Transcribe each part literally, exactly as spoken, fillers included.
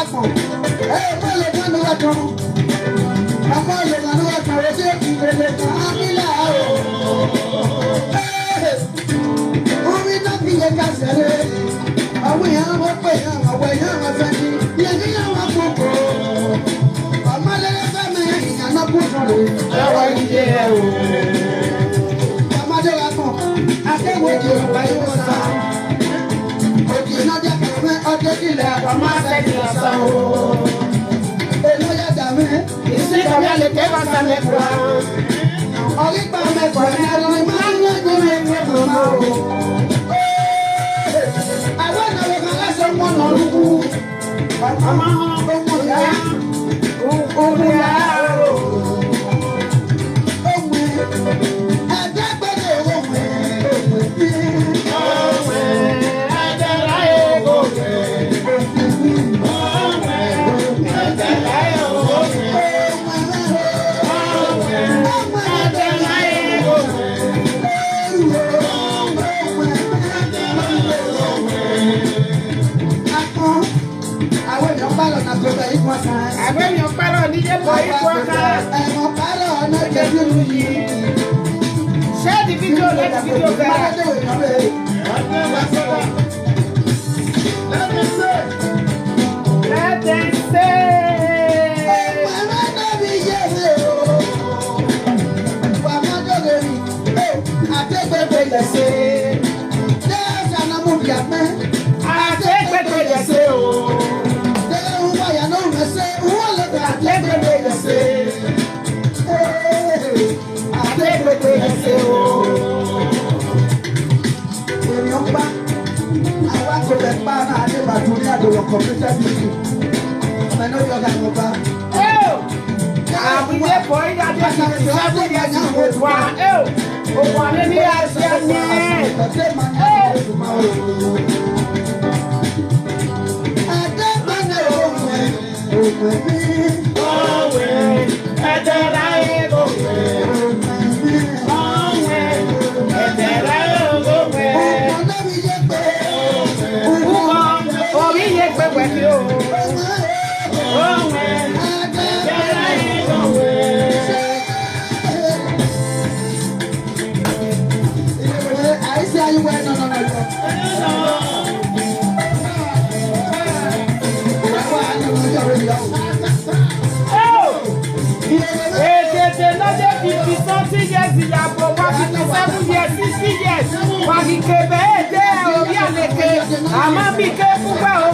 Ẹ, ma lele ọmwa ne uwa tọn. Ọmwa lele ọmwa ne uwa tọn, ọ sẹ ekin lele ọmwa, a ghi la o. Ẹ, uvbi na fi ye ka sẹre. Ọ wẹ iran vbe okpia, ọ wẹ iran vbe ẹfẹn, rẹn ghi iran vbe koko. Ọ ma lele ẹfẹn mẹ, iran na bu sọre. Ẹ wẹ iye o. Ọ ma de gha kọn, a ke wẹ iye o, wa ye osa. Ogie ne ọ dia kevbe ọdẹkẹdẹ, a ma sẹ ẹtin ọsa o. Eno ya da mwẹ, isi kọmia leke ẹmwata mẹ kua. Ọ ghi kpa mẹ kua, ne a rhirhi ma ne ẹgbẹe mwẹ kua ma o. A wẹ ne ọvbokhan gha sẹ ọmọ nọ rhukhu. Ọmọ họn ọmọ ya, ọmọ ya o. Akpọn, avbe emwi ọkpa rọ na tobọ ikun ọkhan. Avbe emwi ọkpa rọ ne I ye tobọ ikun ọkhan. Emwi ọkpa rọ na tobọ ikun ọkhan. Share the video, let the video viral. Let them say. Wa ma doghe mi, eh, adegbegbe yẹ se. Desa na mu bia mẹ, adegbegbe yẹ se o. De uwa ya no mẹ se, uwa le da adegbegbe yẹ se. Eh, adegbegbe yẹ se o. Emwi ọkpa, a wa tobọ ẹkpa na, a deba tunu a do wẹ computer music. Mẹ ne ọ yọ gha ẹmwẹ ọkpa. Oh! Abidebo, ighẹ a de fifty seven years old wa, eh, owa ne ni a dia nẹ. Eh. Ovbi ye gbe wẹ khin o. Oh! Ekete ne ọ de fifty something years ya gbe owa fifty seven years, sixty years, wa ghi kevbe ẹdẹ ovbi aleke, a ma miẹn ike fun uwẹ o.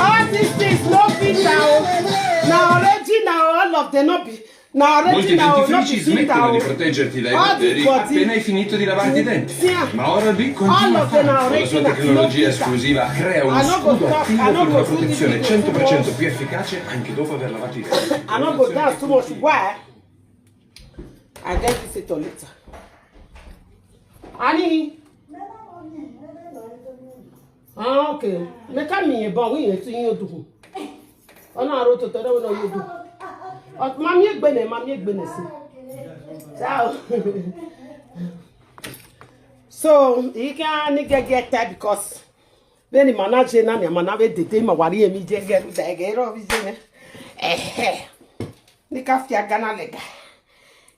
All these things no fit now. Na original, all of them no be. Molti dentifrici smettono di proteggerti dai batteri appena hai finito di lavarti i denti. Ma ora Bic continua a fare. Con la sua tecnologia esclusiva crea uno scudo attivo con una protezione cento per cento più efficace anche dopo aver lavato i denti. I no go dance too much. Why? I get this it later. Ani. Ah, okay. Me ka mi ye ba wi ye tu yin odukhun. Ọna aro toto re wẹ ne ọ ye odu. Ọ, ma miẹn egbe nẹ, ma miẹn egbe nẹ si. Ciao. So, I can ni gẹgẹ ta because vbene ima na je na ni, ima na vbe dede, ima wa rhie emwi je gẹ rhunmwuda ẹghẹ rrọọ vbe iye nẹ. Ẹhẹ. Ne I ka fi aga na lẹga.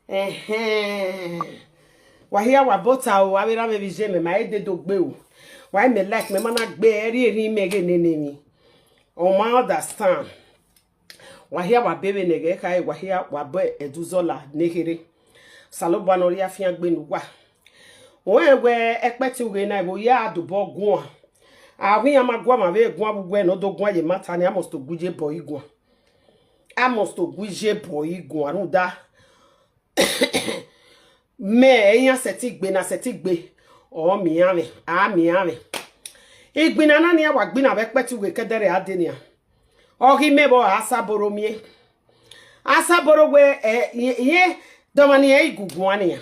Ẹhẹn. Wa hia wa bota o, avbe erha mwẹ vbe iye mwẹ, ma i dede gbe o. Wa i mẹ like, mẹ ma na gbe ẹre, erriọ erha imẹ ghe nene emwi. Ọ ma understand. Wa hia wa be vbene ẹghẹ khare, wa hia wa bọ ẹduzọla ne kherhe. Osanobua ne ọ rhie afiangbe ne uwa. Wẹ wẹ ẹkpẹti ughe na, ẹvbo ya dobọ guan. Avbe iran ma guan, ma vbe guan vbe uwẹ ne ọ do guan ye ma ta ni, a must gu iye bọ iguan. A must gu iye bọ iguan rhunmwuda. Mẹ iran sẹtin gbe na sẹtin gbe, ọ miẹn iran mwẹ, a miẹn iran mwẹ. Igbinna na nian wa gbinna vbe ẹkpẹti ughe kẹdẹrẹ a de nian. Ọ ghi mẹ vbe Asaboro miẹn. Asaboro wẹ, ẹ, irẹn dọmwa ne irẹn i guguan nian.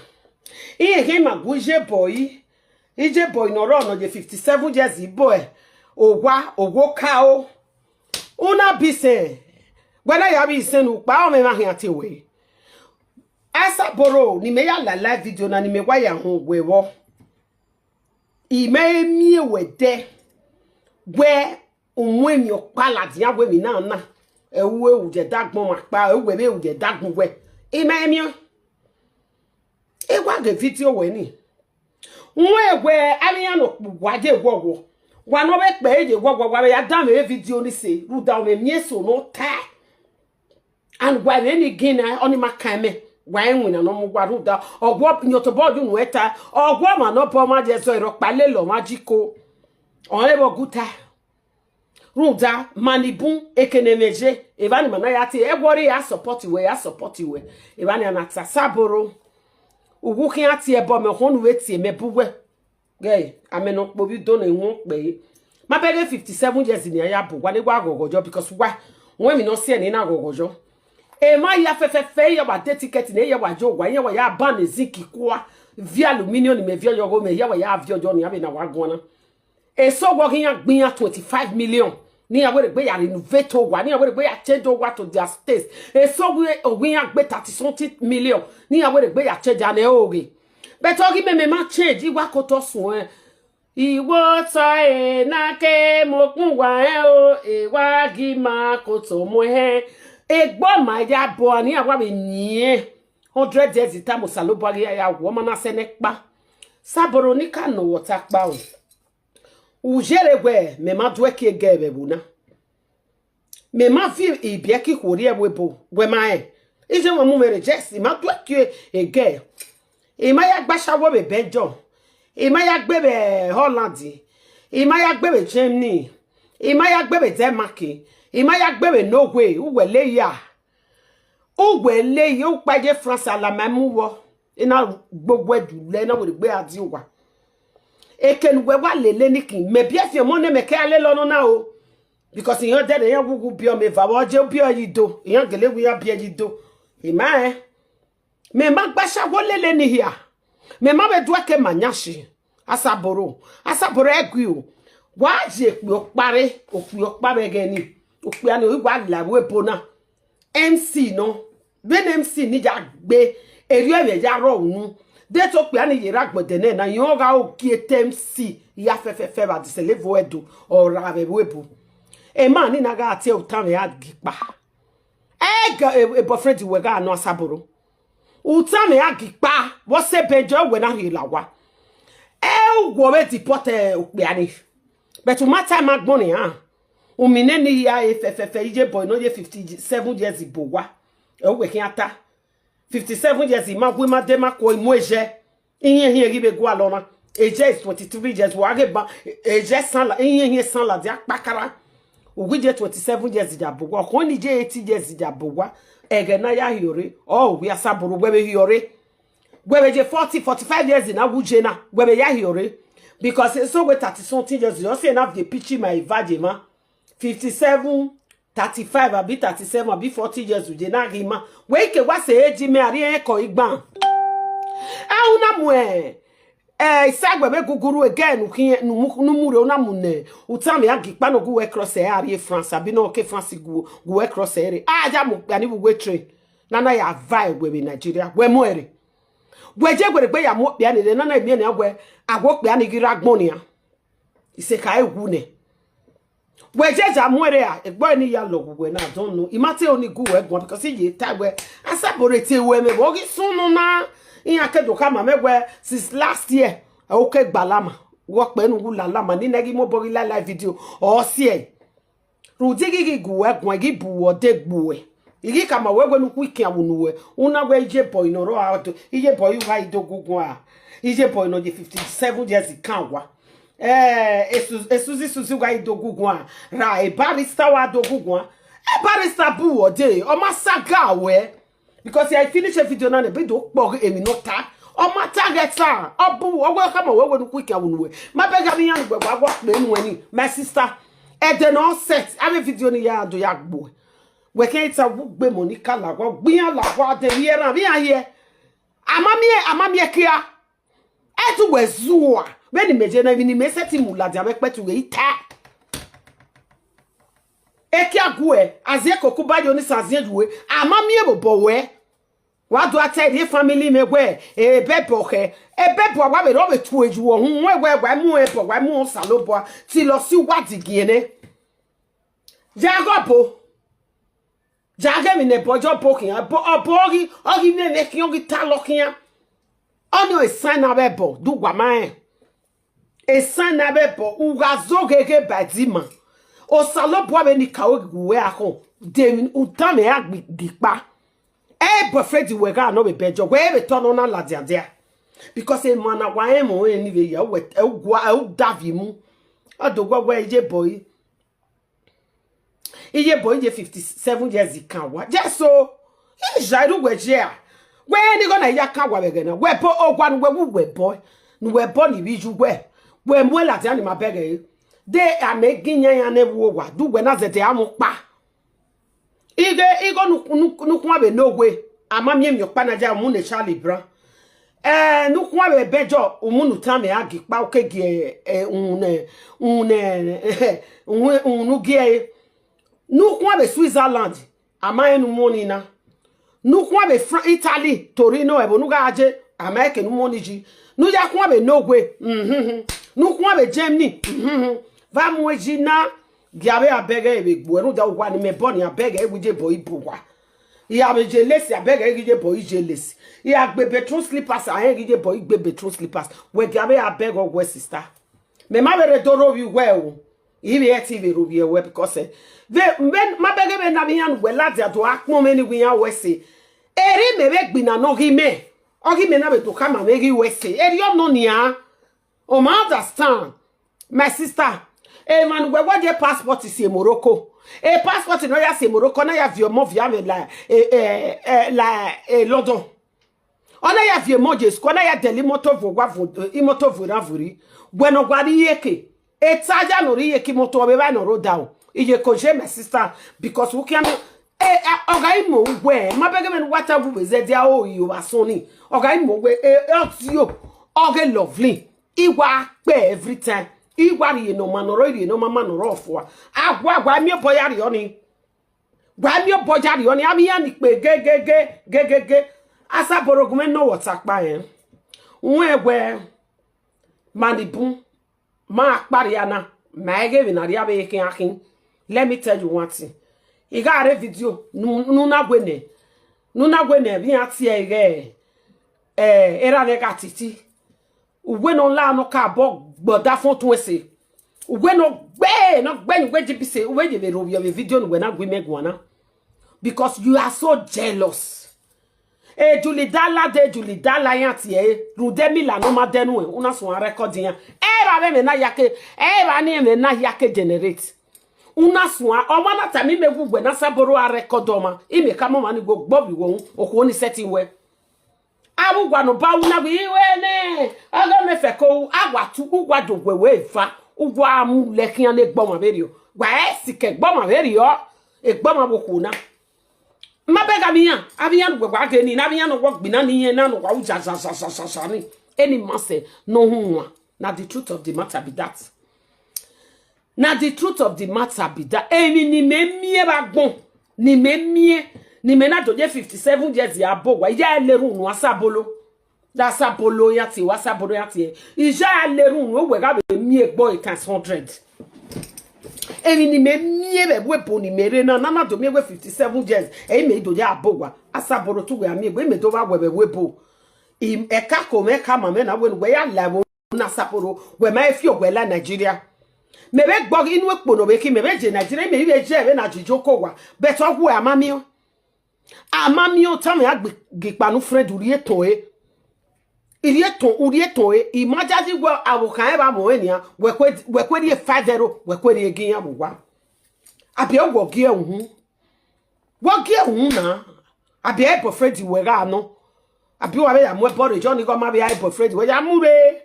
Irẹn khin ma gu iye bọ i, iye bọ i ne ọ rrọọ ne ọ ye fifty seven years i bọ owa, owa okaro. Una bi sẹ, wẹ na ya vbe isẹn ne ukpa, ọ mwẹ mwa khian tie wẹ. Asaboro, ne imẹ ya la live video na, ne imẹ wa ya họn wẹ vbọ. Imẹ i miẹn wẹ dẹ, wẹ u mu emwi ọkpa ladian wẹ emwi na na, ẹ u, ẹ u ye dagbọn ma kpa, ẹ u wẹ vbe u ye dagbọn wẹ. Imẹ i miẹn. I wa ghe video wẹ ni. Wẹ wẹ avbe iran ne okpia uwa ye wọwọ. Wa ne ọ vbe kpẹ ye wọwọ, wa vbe ya danmwẹ video ni sẹ, rhunmwuda ọ mwẹ emwi eso ne ọ tae. And wa vbe ni gin na, ọni ma kan mẹ, wa i winna ne ọ mu uwa rhunmwuda, ọguọ iyẹn tobọ ye unu ẹta, ọguọ ọmwa ne ọ bọ ọmwa ye zọ, erha ọkpa lele ọmwa jiko. Ọnrẹn vbe oguta. Rhunmwuda, ma ni bun, eke ne ẹmwẹ ye, evba ni ma na ya tie, ẹ wọrre ya support wẹ, ya support wẹ. Evba ni a na ta Asaboro. Uwu khian tie ẹbọ mẹ, ọkhọn ne u vbe tie mẹ bu wẹ. Ghẹ, amẹ ne ọ kpe ovbi udo ne wọn kpẹre. Ma bẹghe fifty seven years ne a ya bu uwa, ne wa ghọghọ yọ, because wa, wẹ emwi ne ọ siẹ ne I na ghọghọ yọ. Emwa hia fẹfẹfẹ, iran wa de ticket ne iran wa ye owa, iran wa ya ban zinc kua, viọ aluminium ne imẹ viọ yọ, ọghe mẹ iran wa ya viọ yọ, ne iran vbe na wa guan na. Eso wẹ ọ ghi iran gbe iran twenty five million, ne iran wẹ rhe gbe ya renovate owa, ne iran wẹ rhe gbe ya change owa to their taste. Eso wẹ ọ ghi iran gbe thirty something million, ne iran wẹ rhe gbe ya change ane oghe. But ọ ghi mẹ, mẹ ma change, I wa ke otọ suẹn. I wẹ otọ ẹre na ke mu okpọn uwa rẹn o, e wa ghi ma ke otọ mu ẹhẹn. Egbe ma ya bọ a, ne iran wa vbe yin hundred years tama Osanobua ghi ya ya wọ, ọ ma na sẹ nẹ kpa. Asaboro, ne I ka nọ wẹ ọta kpa o. U yere wẹ mẹ ma duẹ kie gẹ vbe ẹvbo na. Mẹ ma viọ ibiẹki khuo rrie ẹvbo ebo, wẹ ma rẹn. Iye mwẹ mu mwẹ rre, yes, I ma duẹ kie egẹ. I ma ya gba ashawo vbe Belgium. I ma ya gbe vbe Holland. I ma ya gbe vbe Germany. I ma ya gbe vbe Denmark. I ma ya gbe vbe Norway, uwẹ le ya. Uwẹ le ye ukpa ye France, a la ma mu vbọ. I na gbe owẹ dulẹ, I na wẹ rhe gbe a die owa. Eke ne uwẹ wa lele ni kin, mẹ biẹ fian ọmọ ne mẹ ke a lele ọnọna o. Because iran dẹrẹ iran wu uwu biẹ ọmọ eva, vbe ọ je biẹ yi do, iran gele wẹ iran biẹ yi do. I ma rẹn. Mẹ ma gba ashawo lele ni hia. Mẹ ma vbe duẹ ke ma yan shi. Asaboro, Asaboro ẹgui o. Wa ye okpia ọkpa rre, okpia ọkpa vbe ẹghẹ ni. Okpia ni wa la vbe ebo na. M C nọ, vbene M C ni ya gbe, erriọ ẹmwẹ ya rrọọ unu. De te okpia ni ye rre agbọn ẹdẹ nẹ na, irẹn ọ gha gie te M C ya fẹfẹfẹ vbe adesẹlẹ vo ẹdo, ọ ra vbe ẹvbo ebo. Emwa ni na gha tie utanmwẹ a gi kpa. Ẹga, e, e boyfriend wẹ gha nọ Asaboro. Utanmwẹ a gi kpa, vbe ọ sẹ Belgium wẹ na rhie la owa. Ẹ u wọ vbe deport, eh, okpia ni. But u ma ta ma gbọn nian. U mi nene hia e fẹfẹfẹ, iye boy nọ ye fifty seven years bu owa. Ẹ u wẹ khian ta. Fifty seven years, ma gu ma de ma kuọ, I mu eje. Iyen hiẹn ghi vbe gualọ na. Eje is twenty three years, wa ghe ba, eje san la, iyen hiẹn san ladian kpakara. U ghi ye twenty seven years ya bu owa, ọkhọn ni ye eighty years ya bu owa. Ẹghẹ na ya hiọre, ọ wẹ Asaboro, wẹ vbe hiọre. Wẹ vbe ye forty, forty-five years na wu ye na, wẹ vbe ya hiọre. Because eso wẹ thirty something years, ọ si na vbe pitch ma eva ye ma. Fifty-seven, thirty-five, abi thirty-seven, abi forty years, u ye na ghi ma. Wẹ i ke wa sẹ age mẹ, a rhie ẹko igban. A u na mu ẹ, ẹ, isa wẹ vbe guguru egẹ ne u khian, ne u mu, ne u mu rre, u na mu nẹ, u tama iran gi ikpa ne ọ gu wẹ cross ẹ, a rrie France, abi ne ọ ke France gu, gu wẹ cross ẹ rre. A ya mu okpia ni vbe uwu train, na na ya va ẹwẹ vbe Nigeria, wẹ mu ẹre. Wẹ je werriegbe ya mu okpia ni rre, na na miẹn nian wẹ, a wẹ okpia ni ghi rre agbọn nian. Isekha wu nẹ. Wẹ je ya mu ẹre a, egbe ọre ne I ya lọghe uwẹ na, I don't know. I ma te ho ne I gu uwẹ guan, because I ye tae wẹ, Asaboro te ruẹ mwẹ, vbe ọ ghi sunu na, iran ke do khama mwẹ wẹ, since last year, ẹ, u ke gba lama, wẹ ọkpẹ ne u gu la lama, ne I nẹ ghi mu obọ ghi la live video, ọ si ẹe. Rhunmwuda I ghi ghi gu uwẹ guan, I ghi bu uwẹ ọdẹ gbe uwẹ. I ghi khama wẹ wẹ ne u khu ikian vbe unu wẹ, u na wẹ iye boy ne ọ rrọọ a do, iye boy u gha i do gu guan, iye boy ne ọ ye fifty-seven years kan wa. Eh, esu, esuzi suzi u gha i do gu guan, ra e barrister wa do gu guan. E barrister bu uwẹ ọdẹ, ọ ma saga wẹ. Because I finish a video na, ne video kpọ emwi ne ọ ta. Ọ ma ta ghẹ ta, ọ bu, ọ wẹ khama wẹ wẹ ne u khu ikian vbe unu wẹ. Ma bẹghe avbe iran ne ugbẹgba wa kpe nuẹn ni, my sister. Ẹdẹ ne ọ set, avbe video ni ya do ya gbe uwẹ. Wẹ khian ta wu gbe mọ ni ka la wa, gbe iran la wa de vbe ẹran, vbe iran hiẹ. A ma miẹn, a ma miẹn kia. Ẹdẹ uwẹ zua, vbene imẹ ye na, emwi ne imẹ sẹtin mu ladian vbe ẹkpẹti uwẹ i ta. Ekia guẹ, a ziẹ koko ba ye onisan ziẹn yu uwẹ, a ma miẹn vbe obọ wẹ. Wa do a ta rhie family mwẹ wẹ, ebẹbọ khẹ, ebẹbọ wa vbe rre ọ vbe tue yu ọhun, wẹ wẹ wa mu ẹbọ, wa mu Osanobua, te lọ si uwa digiẹn nẹ. Ya ghe ọbo, ya ghe emwi ne ẹbọ ye ọbo khian, ọbo, ọbo ọ ghi, ọ ghi mwẹ emwi khian, ọ ghi talọ khian. Ọnii ọ esan na vbe ẹbọ, do uwa ma rẹn. Esan na vbe ẹbọ, u gha zoghe ghe ba ẹdẹ ima. Osanobua vbe ne I ka ru ghe uwẹ akhọn, de emwi, u danmwẹ ra gbe ikpa. Ẹ boyfriend wẹ gha nọ vbe bẹjọ, wẹ vbe tọ nọ na ladian dia. Because emwa na wa rẹn mwẹ ọnrẹn ni vbe ya, ẹ u gua, ẹ u davie mu. Ọ do wẹ wẹ iye boy. Iye boy ye fifty-seven years kan wa. Yes so, I ya ru wẹ ye a. Wẹ ni gho na ya kan wa vbe ẹghẹ na. Wẹ bo owa ne uwẹ wu wẹ bọ. Ne uwẹ bọ ni vbe iye uwẹ. Wẹ mu ladian ni ma bẹghe re. De amẹ gi yan yan ne vbe owa. De uwẹ na zẹdẹ a mu kpa. Ighe, igho nu, nu, nu khuan vbe ne owe, a ma miẹn emwi ọkpa na ya mu ne Charlie Brown. Eh, ne u khuan vbe Belgium, u mu ne u tama a gi kpa, u ke gie, eh, uhunmwu ne, uhunmwu ne, uhunmwu, uhunmwu ne u gie ẹre. Ne u khuan vbe Switzerland, a ma rẹn ne u mu ọnii na. Ne u khuan vbe Fran-, Italy, Torino, ẹvbo ne u gha je, a ma rẹn eke ne u mu ọnii yi. Ne u ya khuan vbe Norway, mhm. Ne u khuan vbe Germany, mhm. Vbe a mu yi na, gie avbe a bẹghe vbe gbe uẹ, rhunmwuda owa ne imẹ bọ ni a bẹghe wẹ iye bọ i bu owa. I gha vbe je lace, a bẹghe ghi iye bọ i je lace. I gha gbe bedroom slippers, a rẹn ghi iye bọ i gbe bedroom slippers. Wẹ gie avbe a bẹghe ọghe uẹ, sister. Mẹ ma vbe rre do rhovbiẹ uwẹ o. I vbe ẹtin vbe rhovbiẹ uwẹ because, eh, vbe, vbe, ma bẹghe vbene avbe iran ne uwẹ ladian do gha kpọnmwẹ ne iwinna uwẹ ẹse. Erriọ imẹ vbe gbinna ne ọghe imẹ. Ọghe imẹ na vbe do khama mwẹ ghe uwẹ ẹse. Erriọ nọ nian. U ma understand? My sister, emwa ne uwẹ wa ye passport si Morocco. E passport ne ọ ya si Morocco, ọ na ya viọ ọmọ viọ amwẹ la, eh, eh, eh, la, eh, London. Ọ na ya viọ ọmọ ye school, ọ na ya dẹle imoto vuọ owa vuọ, imoto vuọ erhan vuọ erri. Wẹ ne ọ wa rre iyeke. Eta ya ne ọ rre iyeke imoto, ọ vbe evba ne ọ rre odaro. Iyeke oye, my sister, because u khian, eh, eh, ọ gha i mu uwẹ, ma bẹghe vbene uwa ta vbe zẹdẹ a o ri ovba sọn ni. Ọ gha i mu uwẹ, eh, eh, ọ tio, ọ ghe lovely. I wa kpe every time. I wa rhie ne ọ ma ne ọ rrọọ, I rhie ne ọ ma ma ne ọ rrọọ fua. A wa, wa miẹn obọ ya rriọ ni. Wa miẹn obọ ya rriọ ni, avbe iran ni kpe gegege, gegege. Asaboro gu mwẹ nọ vbe ọta kpa rẹn. Wẹn wẹ, ma ni bun, ma kpa rria na, ma i ghe emwi ne a rhie avbe khian khin. Let me tell you one thing. I gha rre video, ne u, ne u na wẹ nẹ, ne u na wẹ nẹ, vbe iran tie ẹre ighẹ, eh, erha mwẹ gha titi. Uwẹ ne ọ la ne ọ ka bọ gbe ọdafẹn otuẹn ẹse. Uwẹ ne ọ gbe, ne ọ gbe ne uwẹ G B C, uwẹ ye vbe rhovbiẹ vbe video ne uwẹ na gu imẹ guan na. Because you are so jealous. E Julie Dala de, Julie Dala iran tie ẹre, rhunmwuda emila ne ọ ma dẹ nuẹn, u na suẹn record iran. Ẹ ra vbe ẹmwẹ na ya ke, ẹ ra ni ẹmwẹ na ya ke generate. Una suan, ọmwa na tama imẹ wẹ uwẹ ne Asaboro a record ọmwa, imẹ ka mọ ọmwa ni wẹ ogbọ vbe iwọ unu, okhuo ni sẹtin wẹ. Avbe uwa ne ọ ba ru na wẹ iwẹ nẹ, ọghe mẹ fẹ ko ru, a wa tu, uwa do wẹ wẹ eva, uwa mu lẹ khian ne egbe ọmwa vberriọ, wa ẹ sikẹ egbe ọmwa vberriọ, egbe ọmwa vbe okhuo na. Ma bẹghe avbe iran, avbe iran ne uwẹ wa ghe ni, ne avbe iran ne ọ wọ gbinna ni, iran na ne ọ wa ru za za za za za za ni. Eni ma sẹ ne ọ hu wan. Na the truth of the matter be that. Na the truth of the matter be that. Emwi ne imẹ miẹn vbe agbọn, ne imẹ miẹn, ne imẹ na do ye fifty seven years ya bọ owa, I ya le erhunmwu Asabolo. Da Asabolo iran tie, wa Asabolo iran tie. I ya le erhunmwu, wẹ gha vbe miẹn egbe ọre times hundred. Emwi ne imẹ miẹn vbe ẹvbo ebo ne imẹ rre na, na na do miẹn wẹ fifty seven years, ẹ i mẹ i do ya bọ owa. Asabolo te uwẹ a miẹn egbe, imẹ do vba wẹ vbe ẹvbo ebo. I, ẹka ko mwẹ, ẹka ma mwẹ na wẹ ne uwẹ ya la ẹvbo na Asabolo, wẹ ma he fi owẹ la Nigeria. Mẹ vbe gbọ inu ekpo ne ọ vbe khin, mẹ vbe je Nigeria, mẹ i vbe je vbe na jiji oko owa, but ọ wẹ a ma miẹn. A ma miẹn otọ mwẹ, a gbe ikpa ne friend, u rhie eton ẹre. I rhie eton, u rhie eton ẹre, I ma jaji wẹ avbe okhan ẹre vbe amwẹ ọnrẹn nian, wẹ kue, wẹ kue rhie five euro, wẹ kue rhie gie iran vbe owa. Abi ọ wẹ ọ gie uhunmwu? Wẹ ọ gie uhunmwu na? Abi ẹ boyfriend wẹ gha nọ? Abi wa vbe ya mu ẹbọ rre, John, igho ma vbe a boyfriend wẹ ya mu rre.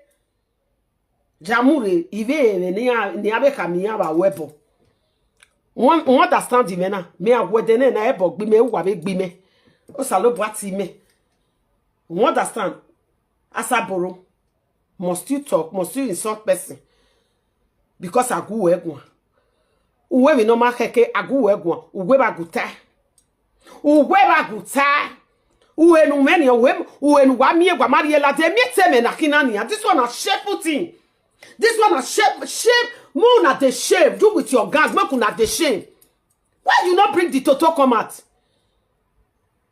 Ya mu rre, ivbi ẹmwẹ ne iran, ne iran vbe khama iran vbe aro ẹbọ. Wẹ, wẹ understand mwẹ na, mẹ a wẹ ẹdẹ nẹ na, ẹbọ gbe imẹ, uwa vbe gbe imẹ. Osanobua tie imẹ. Wẹ understand? Asaboro, must you talk, must you insult person? Because a gu uwẹ guan. Uwẹ emwi ne ọ ma khẹke, a gu uwẹ guan, uwẹ vbe aguta. Uwẹ vbe aguta. Uwẹ ne u mwẹ nian, uwẹ, uwẹ ne uwa miẹn, wa ma rhie ladian, miẹn te mwẹ na khin na nian. This one na shameful thing. This one na shame, shame. Mu na dey shame, you with your gang, make una dey shame. Why you no bring the toto come out?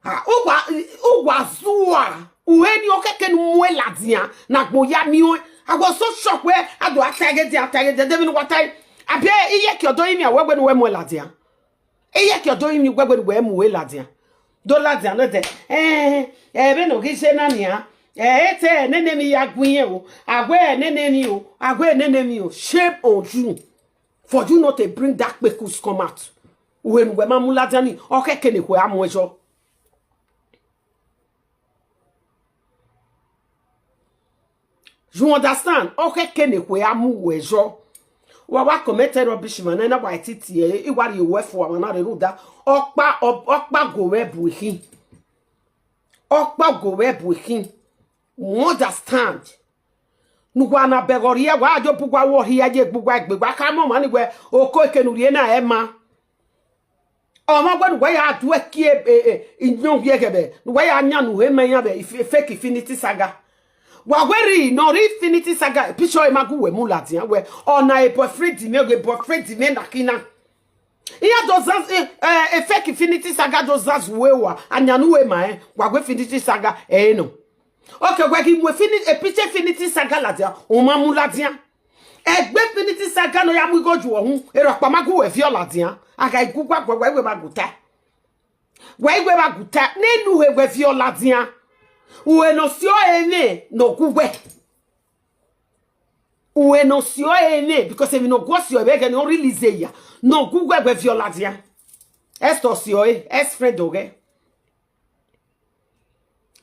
Ah, uwa, uwa zua. Uwẹ ni ọ khẹke ne u muẹn ladian, ne agbọn ya miẹn ọẹn. I was so shocked wẹ a do a ta ẹghẹ dia, a ta ẹghẹ dia, de vbene uwa ta ẹre. Abi iyeke ọdọ rinmwian wẹ wẹ ne uwẹ muẹn ladian. Iyeke ọdọ rinmwian wẹ wẹ ne uwẹ mu uwẹ ladian. Do ladian nọ dẹ. Eh, eh, vbene ọ ghi je na nian. Eh, e te nene emwi ya gu irẹn o. A wẹ nene emwi o. A wẹ nene emwi o. Shame on you. For you not to bring that kpekus come out. Uwẹ ne uwẹ ma mu ladian ni, ọ khẹke ne ekhue a mu ẹzọ. You understand? Ọ khẹke ne ekhue a mu uwẹ ẹzọ. Wa wa comment rubbish man na, na wa ti tie, I wa rhie owẹ fua mwa na rre rhunmwuda. Ọkpa, ọ-, ọkpa go vbe ẹbu khin. Ọkpa go vbe ẹbu khin. You understand? Ne uwa na bẹghe ọ rhie, wa yo bu uwa wọ rhie ye gbe uwa egbe, wa khama ọmwa ni wẹ oko eke ne u rhie na ẹ ma. Ọmwa wẹ ne uwa ya du ẹki e, e, e, iyọn wiẹ ghẹ vbe, ne uwa ya yan ne u he ma iran vbe Inf-, fake Infinity Saga. Wa wẹ rri ne ọ rre Infinity Saga, picture ẹre ma gu uwẹ mu ladian wẹ, ọna e boyfriend mwẹ, e boyfriend mwẹ na khin na. Iran do zan, eh, eh, fake Infinity Saga do zan zuẹ uwa, a yan ne uwẹ ma rẹn, wa wẹ Infinity Saga, ẹ nọ. Okay, wẹ ghi mu Infini-, e picture Infinity Saga ladian, u ma mu ladian. Egbe Infinity Saga ne ọ ya mu igho ju ọhun, erha ọkpa ma gu uwẹ viọ ladian. A gha gu uwa guẹ, wẹ i wẹ vbe aguta. Wẹ i wẹ vbe aguta, nene uhe wẹ viọ ladian. Uhe ne ọ si ọre mwẹ ne ọ gu uwẹ. Uhe ne ọ si ọre mwẹ, because emwi ne ọ gu ọ si ọre vbe ẹghẹ ne ọ release eya, ne ọ gu uwẹ wẹ viọ ladian. Esther ọ si ọre, ex friend ọghẹ.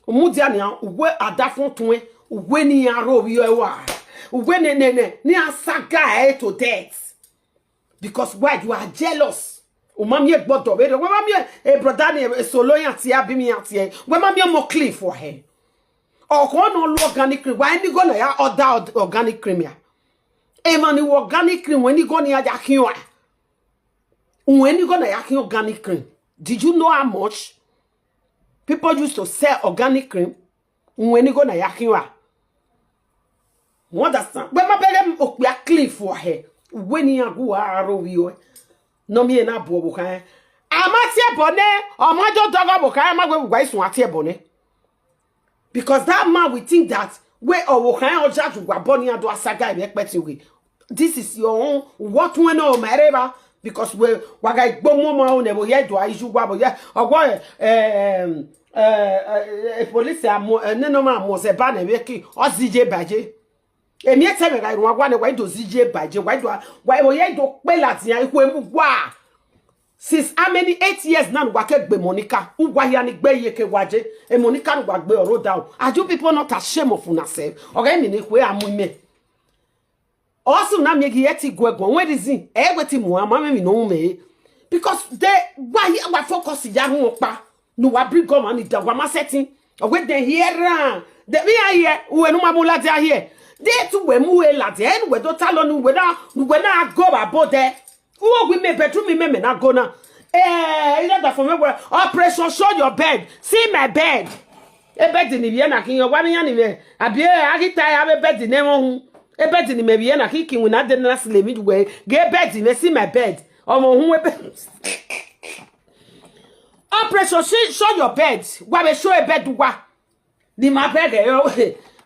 Mudia nian, uwẹ adafọn tuẹn, uwẹ ne iran rre ovbi ẹre ua, uwẹ ne, ne, ne, ne iran saga ẹre to death. Because why? You are jealous. U ma miẹn gbọdọ vberriọ, wẹ ma miẹn, eh, brother ni, eh, Solo iran tie, abi mi iran tie, wẹ ma miẹn ọmọ clean fua hẹ. Ọkhọ ne ọ lu organic cream, wa i ni igho na ya order organic cream ya. Emwa ni ru organic cream, wẹ i ni igho ne iran ya khian ua. Wẹ i ni igho na ya khian organic cream. Did you know how much people used to sell organic cream? Wẹ i ni igho na ya khian ua. You understand? Wẹ ma bẹghe okpia clean fua hẹ. Uwẹ ne iran gu uwa rre ovbi ẹre. Ne ọ miẹn na bu ọvbokhan. A ma tie ẹbọ nẹ, ọ ma do dọghe ọvbokhan, a ma wẹ uwa i suẹn a tie ẹbọ nẹ. Because that man will think that wẹ ọvbokhan ọ ya ju uwa bọ ne iran do a saga ẹre ẹkpẹtin ghe. This is your own. What went on, my river? Because we, wa ga igbo mu ọmọ ne vbe ye do a issue wa vbe ye. Ọgwọ, eh, eh, eh, eh, police amo, eh, ne no ma mo se ba ne vbe ki, ọ zi ye ba ye. Emi etẹn mwẹ gha rhuan wa nẹ, wa i do zẹ iye ba iye, wa i do, wa, wa ya i do kpe ladian, ikhuo emu wa. Since how many, eight years na ne uwa ke gbe Monica? Uwa hia ni gbe iye ke wa je. E Monica ne uwa gbe ọre odaro. Are you people not ashamed of una self? Ọ ghe emwi ne ikhuo a mu imẹ. Ọ sẹ una miẹn ghi ẹ ti gu ẹguọn, wẹ reason, ẹ wẹ ti mu a ma mwẹ emwi ne ọ ru mẹ re. Because de wa hia wa focus ya rhunmwuda ọkpa ne uwa bring ọmwa ni da, wa ma sẹtin. Ọ wẹ de hia erhan, de vbe iran hia, uwẹ ne u ma mu ladian hia. De te uwẹ mu ue ladian, ẹ ne uwẹ do talọ ne uwẹ na, ne uwẹ na go vbe abo dẹ. Uwẹ wi mẹ bedroom mẹ, mẹ na go na. Eh, I don't for me where operation show your bed. See my bed. E bed ni vbiẹ na khin, ọ wa ne iran ni mwẹ. Abi, eh, a ghi ta ya vbe bed ne ẹmwẹ uhunmwu. E bed ni mẹ vbiẹ na khin, khin winna de na sle mi wẹ. Ghe bed mwẹ, see my bed. Ọmọ uhunmwu ebe. Operation show, show your bed. Wa vbe show e bed wa. Ni ma bẹghe yo.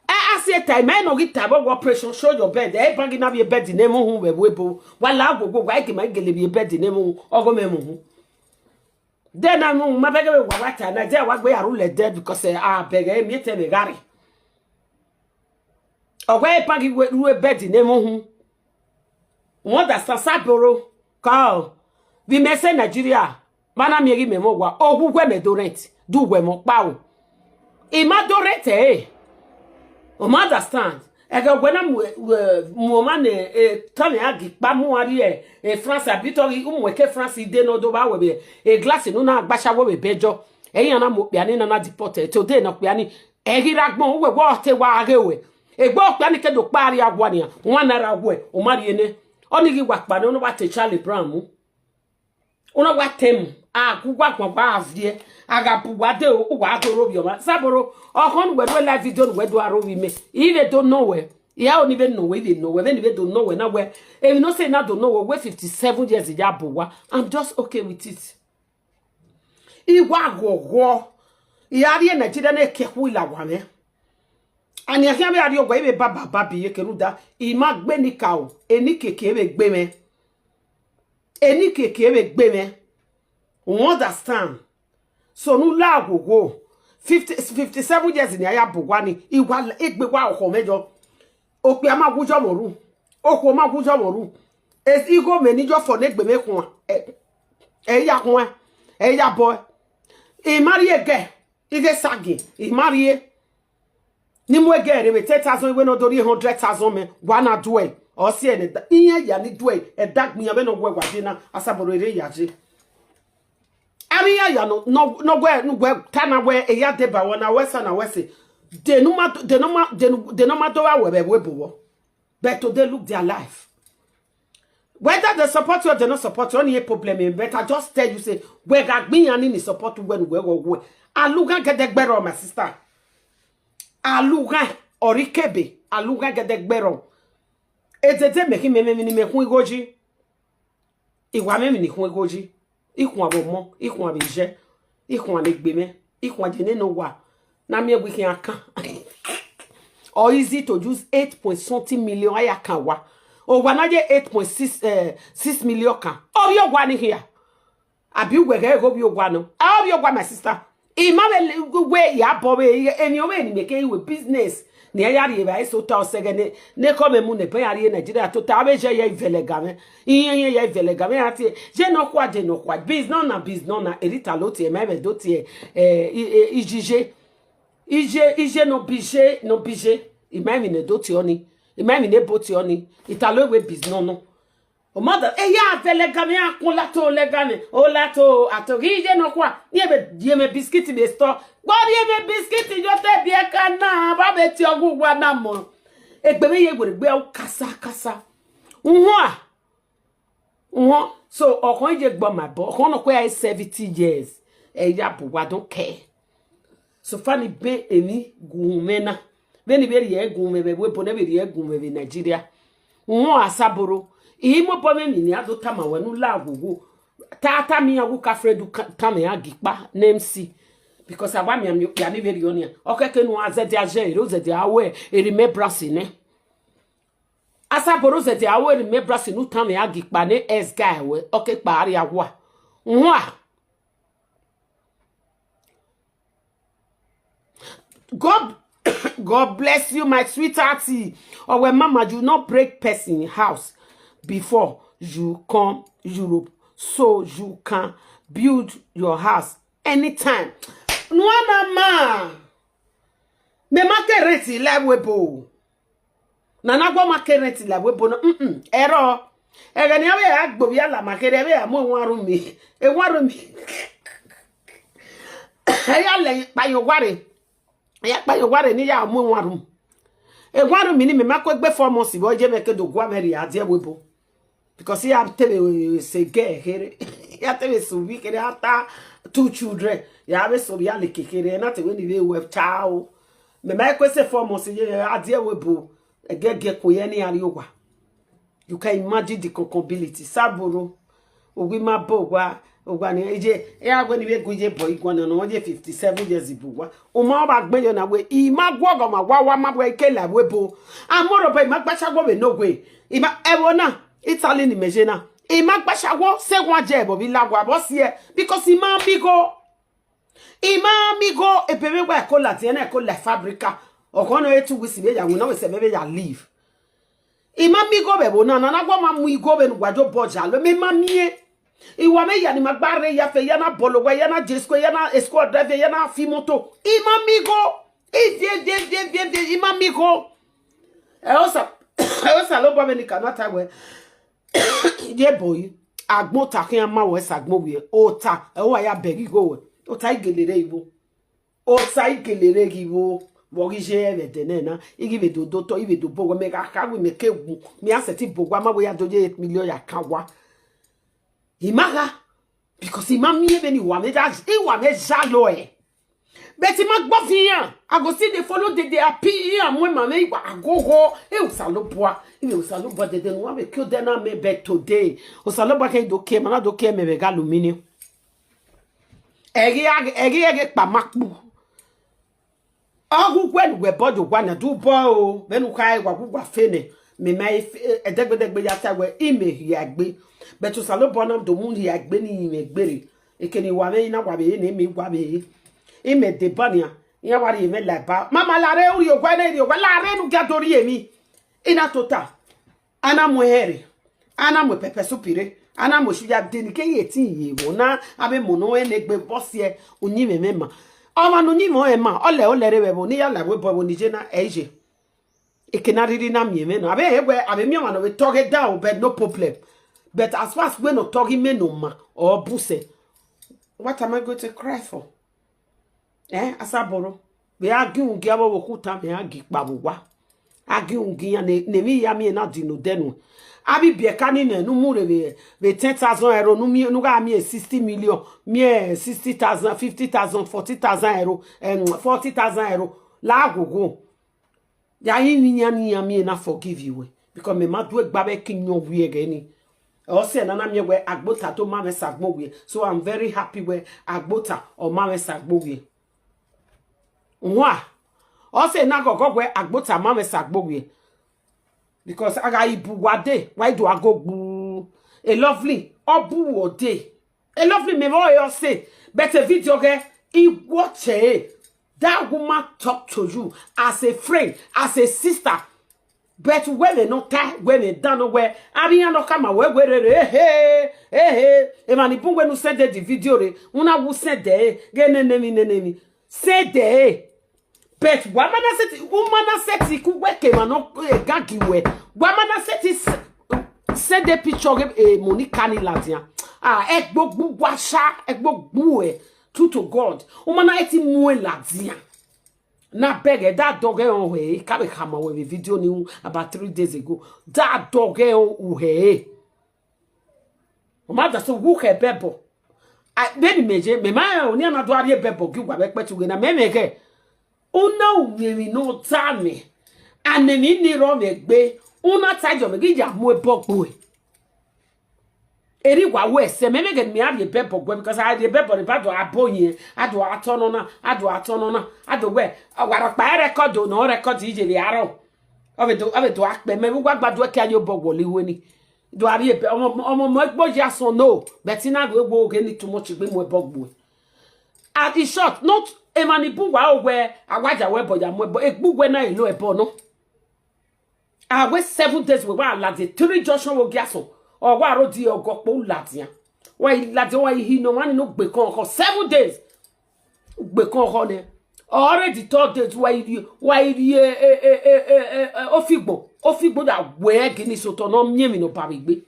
A, a si eta, ima nọ ghi ta vbe operation show your bed. Ẹ bangi na vbiẹ bed ne mu hu vbe ebo. Wa la wo wo, wa igi ma gele vbiẹ bed ne mu, ọgọ mẹ mu hu. Then na mu ma bẹghe vbe wa wa ta na, de wa gbe ya ru lẹ dẹ because, eh, a bẹghe mi etẹn mẹ gha rre. Ọ wẹ ẹ bangi we ru bed ne mu hu. Wọ́n da sasa boro ka vbe imẹ sẹ Nigeria, ma na miẹn ghi mẹ mwẹ owa, ohu uwẹ mẹ do rent, do uwẹ mwẹ ọkpa o. I ma do rent ẹre. U ma understand? Ẹghẹ wẹ na mu, mu ọmwa ne, eh, tọmwẹ a gi kpa mu a rrie, eh, France, abi tọ ghi, u mu ẹke France de ne ọ do vba wẹ vbe, eh, glass ne u na gba ashawo vbe bẹjọ. Ẹ iran na mu okpia ni na na deport ẹre, today ne okpia ni, ẹ ghi rre agbọn, uwẹ wẹ ọ te wa ghe ruẹ. Egbe okpia ni ke do kpa rrie awa nian, wan na ra wẹ, u ma rrie nẹ. Ọni ghi wa kpa nẹ, u na wa te Charlie Brown mu. U na wa te mu, a gu uwa guan gba a viẹ, a gha bu uwa de, uwa do ro vbiẹ ọmwa. Saboro, ọkhọn ne uwẹ do live video ne uwẹ do aro vbe imẹ, I vbe do nọ wẹ, I aro ni vbe nọ wẹ, I vbe nọ wẹ, vbene I vbe do nọ wẹ na wẹ, emwi ne ọ sẹ na do nọ wẹ, wẹ fifty seven years ya bu uwa. I'm just okay with it. I wa ghọghọ, I ra rrie Nigeria ne ke khu la wa mwẹ. Ani a khian vbe a rrie ọgua, I vbe baba baba iye ke rhunmwuda, I ma gbe eni ka o, eni keke vbe gbe mwẹ. Eni keke vbe gbe mwẹ. U understand? So ne u la ghogho. Fifty, fifty seven years ne a ya bu uwa ni, I wa la, egbe wa okhọ mwẹ yọ. Okpia ma wu yọ mwẹ ru. Okhuo ma wu yọ mwẹ ru. E, igho mẹ ni yọ fọ ne egbe mwẹ khuan. Ẹ, ẹ ya khuan. Ẹ ya bọ. I ma rrie ẹgẹ. I ghe sagin. I ma rrie. Ne I mu ẹgẹ rre vbe ten thousand, wẹ ne ọ do rhie hundred thousand mẹ, wa na duẹ. Ọ si ẹnẹ da, iran ya ni duẹ, ẹdẹ agbọn iran vbene ọ wẹ wa die na, Asaboro rre ya ye. Avbe iran ya nọ, nọ, nọ wẹ, ne uwẹ ta na wẹ, eya deba wẹ na wẹ sa na wẹ se. De ne u ma, de ne ọ ma, de ne, de ne ọ ma do vba wẹ vbe ẹvbo ebo vbọ. But today, look their life. Whether they support you or they not support you, only a problem in. But I just tell you, say, wẹ gha gbe iran ni ni support wẹ ne uwẹ ghọ wẹ. Alughan gẹdẹgbẹrọ, my sister. Alughan ọre ikebe, alughan gẹdẹgbẹrọ. Edede mẹ khin mẹ, mẹ, mẹ, mẹ, mẹ khuan igho yi. I wa mwẹ emwi ne I khuan igho yi. I khuan vbe ọmọ, I khuan vbe iyẹ, I khuan ne egbe mwẹ, I khuan ye nene owa. Na miẹn wẹ I khian kan. Or easy to use eight point something million a ya kan owa. Owa na ye eight point six, eh, six million kan. Ovbi owa ni hia. Abi uwẹ ghẹ ghe ovbi owa nọ? A ovbi owa, my sister. I ma vbe le-, wẹ ya bọ vbe emwi ọvbehe ne imẹ ke ru business. Ne iran ya rhie evbare so ta ọsẹghẹ ne, ne kọ mwẹ mu ne ẹbọ iran rrie Nigeria tota, avbe iye ya vẹlẹ ga mwẹ, iran ya vẹlẹ ga mwẹ, iran tie, ye nọkhua, ye nọkhua, biznona, biznona, erha Italo tie, ima vbe do tie, eh, i-, i-, iyiye, iye, iye nọ bi iye, nọ bi iye, ima emwi ne do tie ọni, ima emwi ne ebo tie ọni, Italo wẹ biznona. Ọ ma da, eya vẹlẹ ga mwẹ, iran kun lato lẹga mwẹ, o lato, ato ghi ye nọkhua, ne ebe die mwẹ biskit vbe store. Gbe rhie mwẹ biskit yo te biẹ ka na, ba vbe tie ọghe uwa na mọ. Egbe mwẹ ye werriegbe, u kasa kasa. Uhua. Uhua. So, ọkhọn ye gbe ma bọ, ọkhọn nọ kue seventy years. Ẹ ya bu uwa don kẹ. So far ni bẹ emwi gu mwẹ na. Vbene I vbe rhie gun mwẹ vbe ẹvbo ebo ne I vbe rhie gun mwẹ vbe Nigeria. Uhua Asaboro. I mu obọ mwẹ emwi ne iran do tama wẹ ne u la ghogho. Ta, tama iran wẹ u ka friend, u ka tama iran gi kpa ne M C. Because a wa mianmian okpia ni vbe rhie ọnian. Ọ kẹkẹ ne uwa zẹdẹ a zẹ ero zẹdẹ a ru remembrance nẹ. Asaboro zẹdẹ a ru remembrance ne u tama iran gi kpa ne ex guy wẹ, ọ ke kpa rria wa. Uhua. God, God bless you, my sweetheart. Our mama, you not break person house before you come Europe, so you can build your house anytime. Nuana ma, me ma ke rent la ẹvbo ebo. Nana gua ma ke rent la ẹvbo ebo na. Mm-mm, ẹrọ. Ẹghẹ ne a vbe a gbe ovbi alama kherhe, a vbe a mu ewan ru mi. Ewan ru mi. Ẹ ya lẹ kpayan owa rre. Ya kpa ye owa rre ne ya mu ewan ru. Ewan ru mi ni mẹ ma ku egbe four months vbe ọ ye mẹ ke do gua mwẹ rrie a die ẹvbo ebo. Because ya te vbe se girl kherhe. Ya te vbe se uvbi kherhe after two children. Ya vbe se ovbi aleke kherhe, na te wẹ ni vbe wẹ ta o. Mẹ ma ku ese four months ye a die ẹvbo ebo. Ẹgẹgẹ ku ye ne a rrie owa. You can imagine the concubinity. Saboro, owa ima bọ owa, owa ni ye, e a wẹ ni vbe gu ye bọ iguan na, ọ ye fifty seven years bu owa. Uma ọba gbe yo na wẹ, I ma guọghọ ma wa, wa ma wẹ ke la ẹvbo ebo. Amọrọ ọba I ma gbacha wọ vbe no wẹ. I ma, ẹvbo na, Italy ni mẹ ye na. I ma gbacha wọ, se wan je ẹvbo vbe la wa, vbọ si ẹ, because I ma mi igho. I ma mi igho, ebe vbe wa ẹko ladian na, ẹko la fabrica. Ọghọ nọ e two weeks vbe ya winna, ọ vbe sẹ vbe ya leave. I ma mi igho vbe ẹvbo na, nana wọ ma mu igho vbe ne uwa do bọ ya lo, mẹ ma miẹn. I wa mwẹ ya ni ma gba rre ya fe, ya na bọlọ owa, ya na je school, ya na school drive, ya na fi moto. I ma mi igho. I vie, vie, vie, vie, vie, I ma mi igho. Ẹ Osa, ẹ Osanobua vbe ni ka na ta wẹ, ye boy, agbọn ota khian ma wẹ sa agbọn wiẹ, ota, ẹ wa ya bẹghe igho wẹ, ota i gele rre igho. Ota i gele rre ghi vbo, vbe ọ ghi ye vbe ẹdẹ nẹ na, I ghi vbe do do otọ, I vbe do bọ owa, mẹ gha kha wẹ mẹ ke wu, mẹ a sẹtin bọ owa ma wẹ ya do ye eight million ya kan owa. I ma gha, because I ma miẹn vbene I wa mwẹ da, I wa mwẹ zalọ ẹ. But I ma gbọ fi iran, I go still dey follow, dey dey happy, iran mu ẹmwẹ mwẹ, I wa agogo, e Osanobua, I vbe Osanobua dede ne uwa vbe kie odẹ na mẹ, but today, Osanobua kẹ do kie ma na do kie mẹ vbe gha lu mi ni. Ẹghe a, ẹghe ẹghe kpa ma kpu. Ọ ghi uwẹ ne uwẹ bọ ye owa na, do bọ o, vbene u kha re wa gu wa fe nẹ, mẹ ma e fe, ẹdẹgbẹdẹgbe ya ta wẹ, imẹ hia egbe. But Osanobua na do mu hia egbe ne I mwẹ egbe rre. Eke ne I wa mwẹ, I na wa vbe re ne imẹ wa vbe re. Imẹ deba nian, iran wa rhie mwẹ la eba. Mama, la rre, u rhie owa nẹ, I rhie owa, la rre ne u gia do rhie emwi. I na tota. A na mu ẹhẹn rre, a na mu pepper soup rre, a na mu esu ya de ni ke ye tin ye vbo na, avbe emọ ne ọ rẹn ne egbe vbọ siẹ, uyinmwẹ mwẹ ma. Ọmwa ne uyinmwẹ ọnrẹn ma, ọlẹ ọlẹ rre vbe ẹvbo ne I ya la ẹvbo ebo ẹvbo ni ye na, ẹ i ye. Eke na rhirhi na miẹn mwẹ na. Avbe ẹre wẹ, avbe miẹn ọmwa ne ọ vbe tọghe da o, but no problem. But as far as wẹ ne ọ tọghe imẹ ne ọ ma, ọ bu sẹ. What am I going to cry for? Eh, Asaboro. Vbe a gi ugie avbe okhuta, mẹ a gi kpa vbe owa. A gi ugie iran ne, ne emwi ya miẹn na di ne odẹ nuẹn. Avbe ibiẹka ni nẹ, ne u mu rre vbe, vbe ten thousand euro, ne u miẹn, ne u gha miẹn sixty million, miẹn sixty thousand, fifty thousand, forty thousand euro, em, forty thousand euro. La ghogho. Ya rinmwian ne iran miẹn na forgive wẹ, because mẹ ma do egbe avbe ẹki yọn wiẹ ẹghẹ ni. Ọ sẹ ne a na miẹn wẹ agbota do ma mwẹ sa agbọn wiẹ. So I'm very happy wẹ agbota ọ ma mwẹ sa agbọn wiẹ. Wa, ọ sẹ na ghọghọ wẹ agbota ma mwẹ sa agbọn wiẹ. Because a gha i bu uwa de, wa i do a go gbu. A lovely, ọ bu uwa de. A lovely, mẹ vbe ọre ọ sẹ, but a video ghẹ, I watch ẹre. That woman talk to you as a friend, as a sister. But wẹ vbe nọ ta, wẹ vbe dan nọ wẹ, avbe iran nọ khama wẹ wẹ rere, ehe, ehe, emwa ni bun wẹ ne u send the video re, u na wu send ẹre, ghẹ nene emwi, nene emwi, send ẹre. But wa ma na sẹtin, u ma na sẹtin ku wẹ ke emwa nọ, eh, gagi wẹ. Wa ma na sẹtin s-, send the picture ghe, eh, Monica ni ladian. Ah, ẹgbogbu wa sha, ẹgbogbu ẹ, true to God. U ma na sẹtin mu ẹn ladian. Na bẹghe, da dọghẹ ọ hẹ, ka vbe khama wẹ vbe video ni about three days ago. Da dọghẹ ọ hẹ. Ọ ma da so wu khẹ bẹbọ. A, vbene imẹ ye, mẹ ma rẹn ọni a na do a rhie bẹbọ gi uwa vbe ẹkpẹti ughẹ na, mẹ mwẹ ghẹ. U na u miẹn emwi ne ọ ta mẹ, and emwi ni rrọọ mwẹ egbe, u na ta yọ mẹ ghi ya mu ẹbọ gbe uẹ. Erha wa wẹ ẹsẹ, mẹ mwẹ ghẹ ne mẹ a rhie bẹbọ gbe uẹ, because a rhie bẹbọ ne ba do a bo yẹn, a do a tọn nọ na, a do a tọn nọ na, a do wẹ, ọwarọkpa ẹ record o, ne ọ record iye vbe arọ. Ọ vbe do, ọ vbe do a kpẹ mẹ, vbe uwa gba do ẹki a ye obọ wọlọ iwe ni. Do a rhie bẹ, ọmọ, ọmọ, ọmọ egbe oya sọn no, but I na rhie wo ghe ni too much gbe mu ẹbọ gbe uẹ. And in short, not Emwa ni bun uwa ro wẹ a wa ya wẹ ẹbọ ya mu ẹbọ, egbe uwẹ na elo ẹbọ nọ. A wẹ seven days wẹ wa ladian, three junction vbe ogiasọn, ọ wa ro di ọgọ kpo ladian. Wa i ladian, wa i hi ne ọmwa ni ne ugbekọn ọkhọ, seven days. Ugbekọn ọkhọ nẹ. Already third days, wa i ri, wa i ri, e, e, e, e, e, e, ofigbo, ofigbo ya wẹ ẹre gini sotọ ne ọ miẹn emwi ne ọ ba vbe egbe.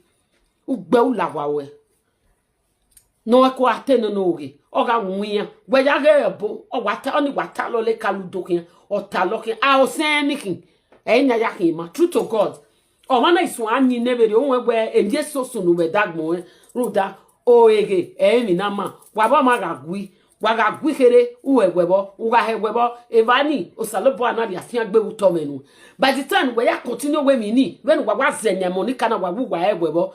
Ugbẹ u la wa ruẹ. Ne ọ ko a te nene oghe, ọ gha winna. Wẹ ya ghe ẹbo, ọ wa ta, ọni wa ta lọ le ka ludo khian, ọ ta lọ khian. A ò sẹ ẹnẹkhin, ẹ i yan ya khian ma. True to God. Ọmwa na i suẹn a yin ne vberriọ, uwẹ wẹ, emwi eso sunu vbe dagbọn ruẹ, rhunmwuda, oreghe, ẹ i emwi na ma. Wa vbe ọmwa gha gui, wa gha gui kherhe, u hẹ wẹ vbọ, u gha hẹ wẹ vbọ, evba ni, Osanobua na rhie afiangbe vbe utọ mwẹ nuẹn. By the time wẹ ya continue wẹ emwi ni, vbene uwa wa zẹ ne Monica na, wa wu uwa hẹ wẹ vbọ,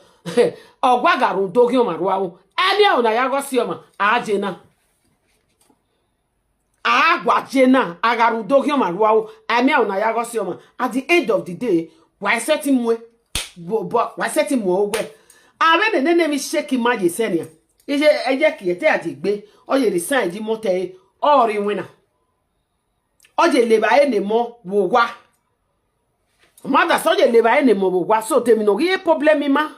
ọ wa gha rhunmwuda oghiọnmwa rua o. Ẹ miẹn ọna ya ghe ọse ọmwa, a je na. A wa je na, a gha rhunmwuda oghiọnmwa rua o, a miẹn ọna ya ghe ọse ọmwa. At the end of the day, wa i sẹtin muẹn, bọ, bọ, wa i sẹtin muẹn owẹ. Avbe nene ne emwi sheki ma ye sẹ nian. Iye, ẹyẹ kie te a je gbe, ọ ye resign ye imọtẹ ẹre, ọ rre iwinna. Ọ ye levba ẹre ne emọ vbe owa. Ọ ma da sẹ, ọ ye levba ẹre ne emọ vbe owa, so de emwi ne ọ ghi re problem ima.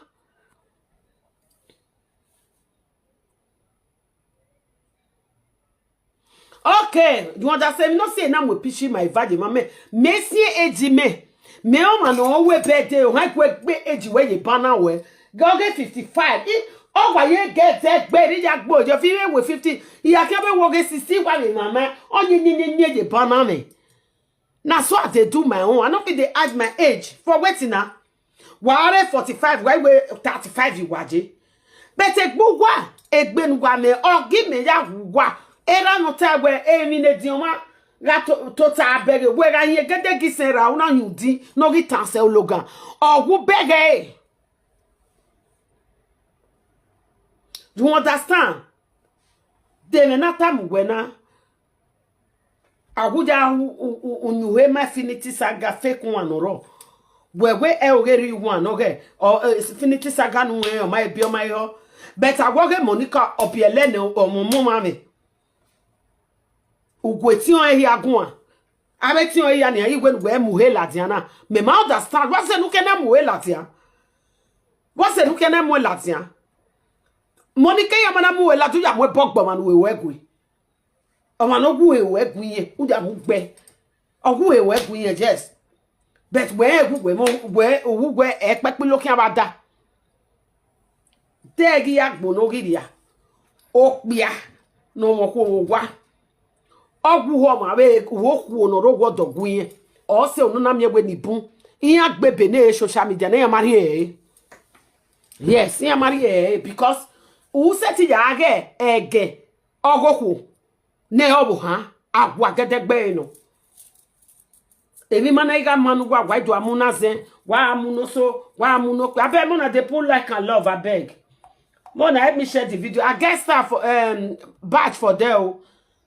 Okay, you understand? No say na mu picture ma eva ye ma mẹ. Mẹ si age mẹ. Mẹ ọmwa ne ọ wẹ birthday, ọ ha gu egbe age wẹ ye ba na wẹ. Gẹ ọ ghe fifty-five. I, ọ wa ye gẹ zẹ gbe ri ya gbo, ye fi wẹ fifty. I ya khian vbe wẹ ọ ghe sixty wa vbe mama. Ọ yin yin yin yin ye ba na mẹ. Na so I dey do my own. I no fit dey hide my age. For wetin na? Wa re forty-five, wa i wẹ thirty-five wa je. But egbe uwa, egbe ne uwa mẹ, ọ gi mẹ ya wu uwa. Erha ne ọ ta wẹ emwi ne ediọn mwa gha to, tota bẹghe, wẹ gha yin egede gi sẹ ra, u na yin udi, ne ọ ghi tan sẹ ologan. Ọ wu bẹghe. You understand? De mwẹ na tama uwẹ na. A wu ya u, u, u, u yin uhe ma Infinity Saga fake one ọrọ. Wẹ wẹ ẹ oghe rri one ọghẹ, ọ, eh, Infinity Saga nu rẹn, ọ ma ebi ọ ma ehọ. But a wẹ ọghe Monica ọ biẹlẹ nẹ ọmọ ọmọ ọmwa mwẹ. Ugu etiọn ẹre hia guan. Avbe etiọn ẹre hia nian, i wẹ ne uwẹ mu uhe ladian na. Mẹ ma understand. Vbọ sẹ ne u kẹ na mu uhe ladian? Vbọ sẹ ne u kẹ na mu ladian? Monica ya ma na mu uhe ladian, u ya mu ẹbọ gbe ọmwa ne uhe wẹ gue. Ọmwa ne ọ wu uhe wẹ gu iyẹn, u ya mu gbe. Ọ wu uhe wẹ gu iyẹn, yes. But wẹ wu wẹ mọ, wẹ wu wẹ ẹkpẹkpilo khian vba da. Te ẹghẹ ya gbo ne ọ ghi rria. Okpia ne ọmwa okhuo vbe owa. Ọ wu uho ọmwa vbe uho okhuo ne ọ rre owa ọdọ gu iyẹn. Ọ sẹ unu na miẹn wẹ ni bun. Iran gbe ebe ne social media ne iran ma rhie ẹre. Yes, iran ma rhie ẹre because u sẹtin ya ghe ẹgẹ ọghe okhuo. Ne ọ vbe ohan, a wa gẹdẹgbe ẹre nọ. Emwi ma na i gha ma ne uwa, wa i do a mu na zẹn, wa a mu ne oso, wa a mu ne okpia. Abeg, mona dey put like and love, abeg. Mona help me share the video. I get star for, um, badge for there o.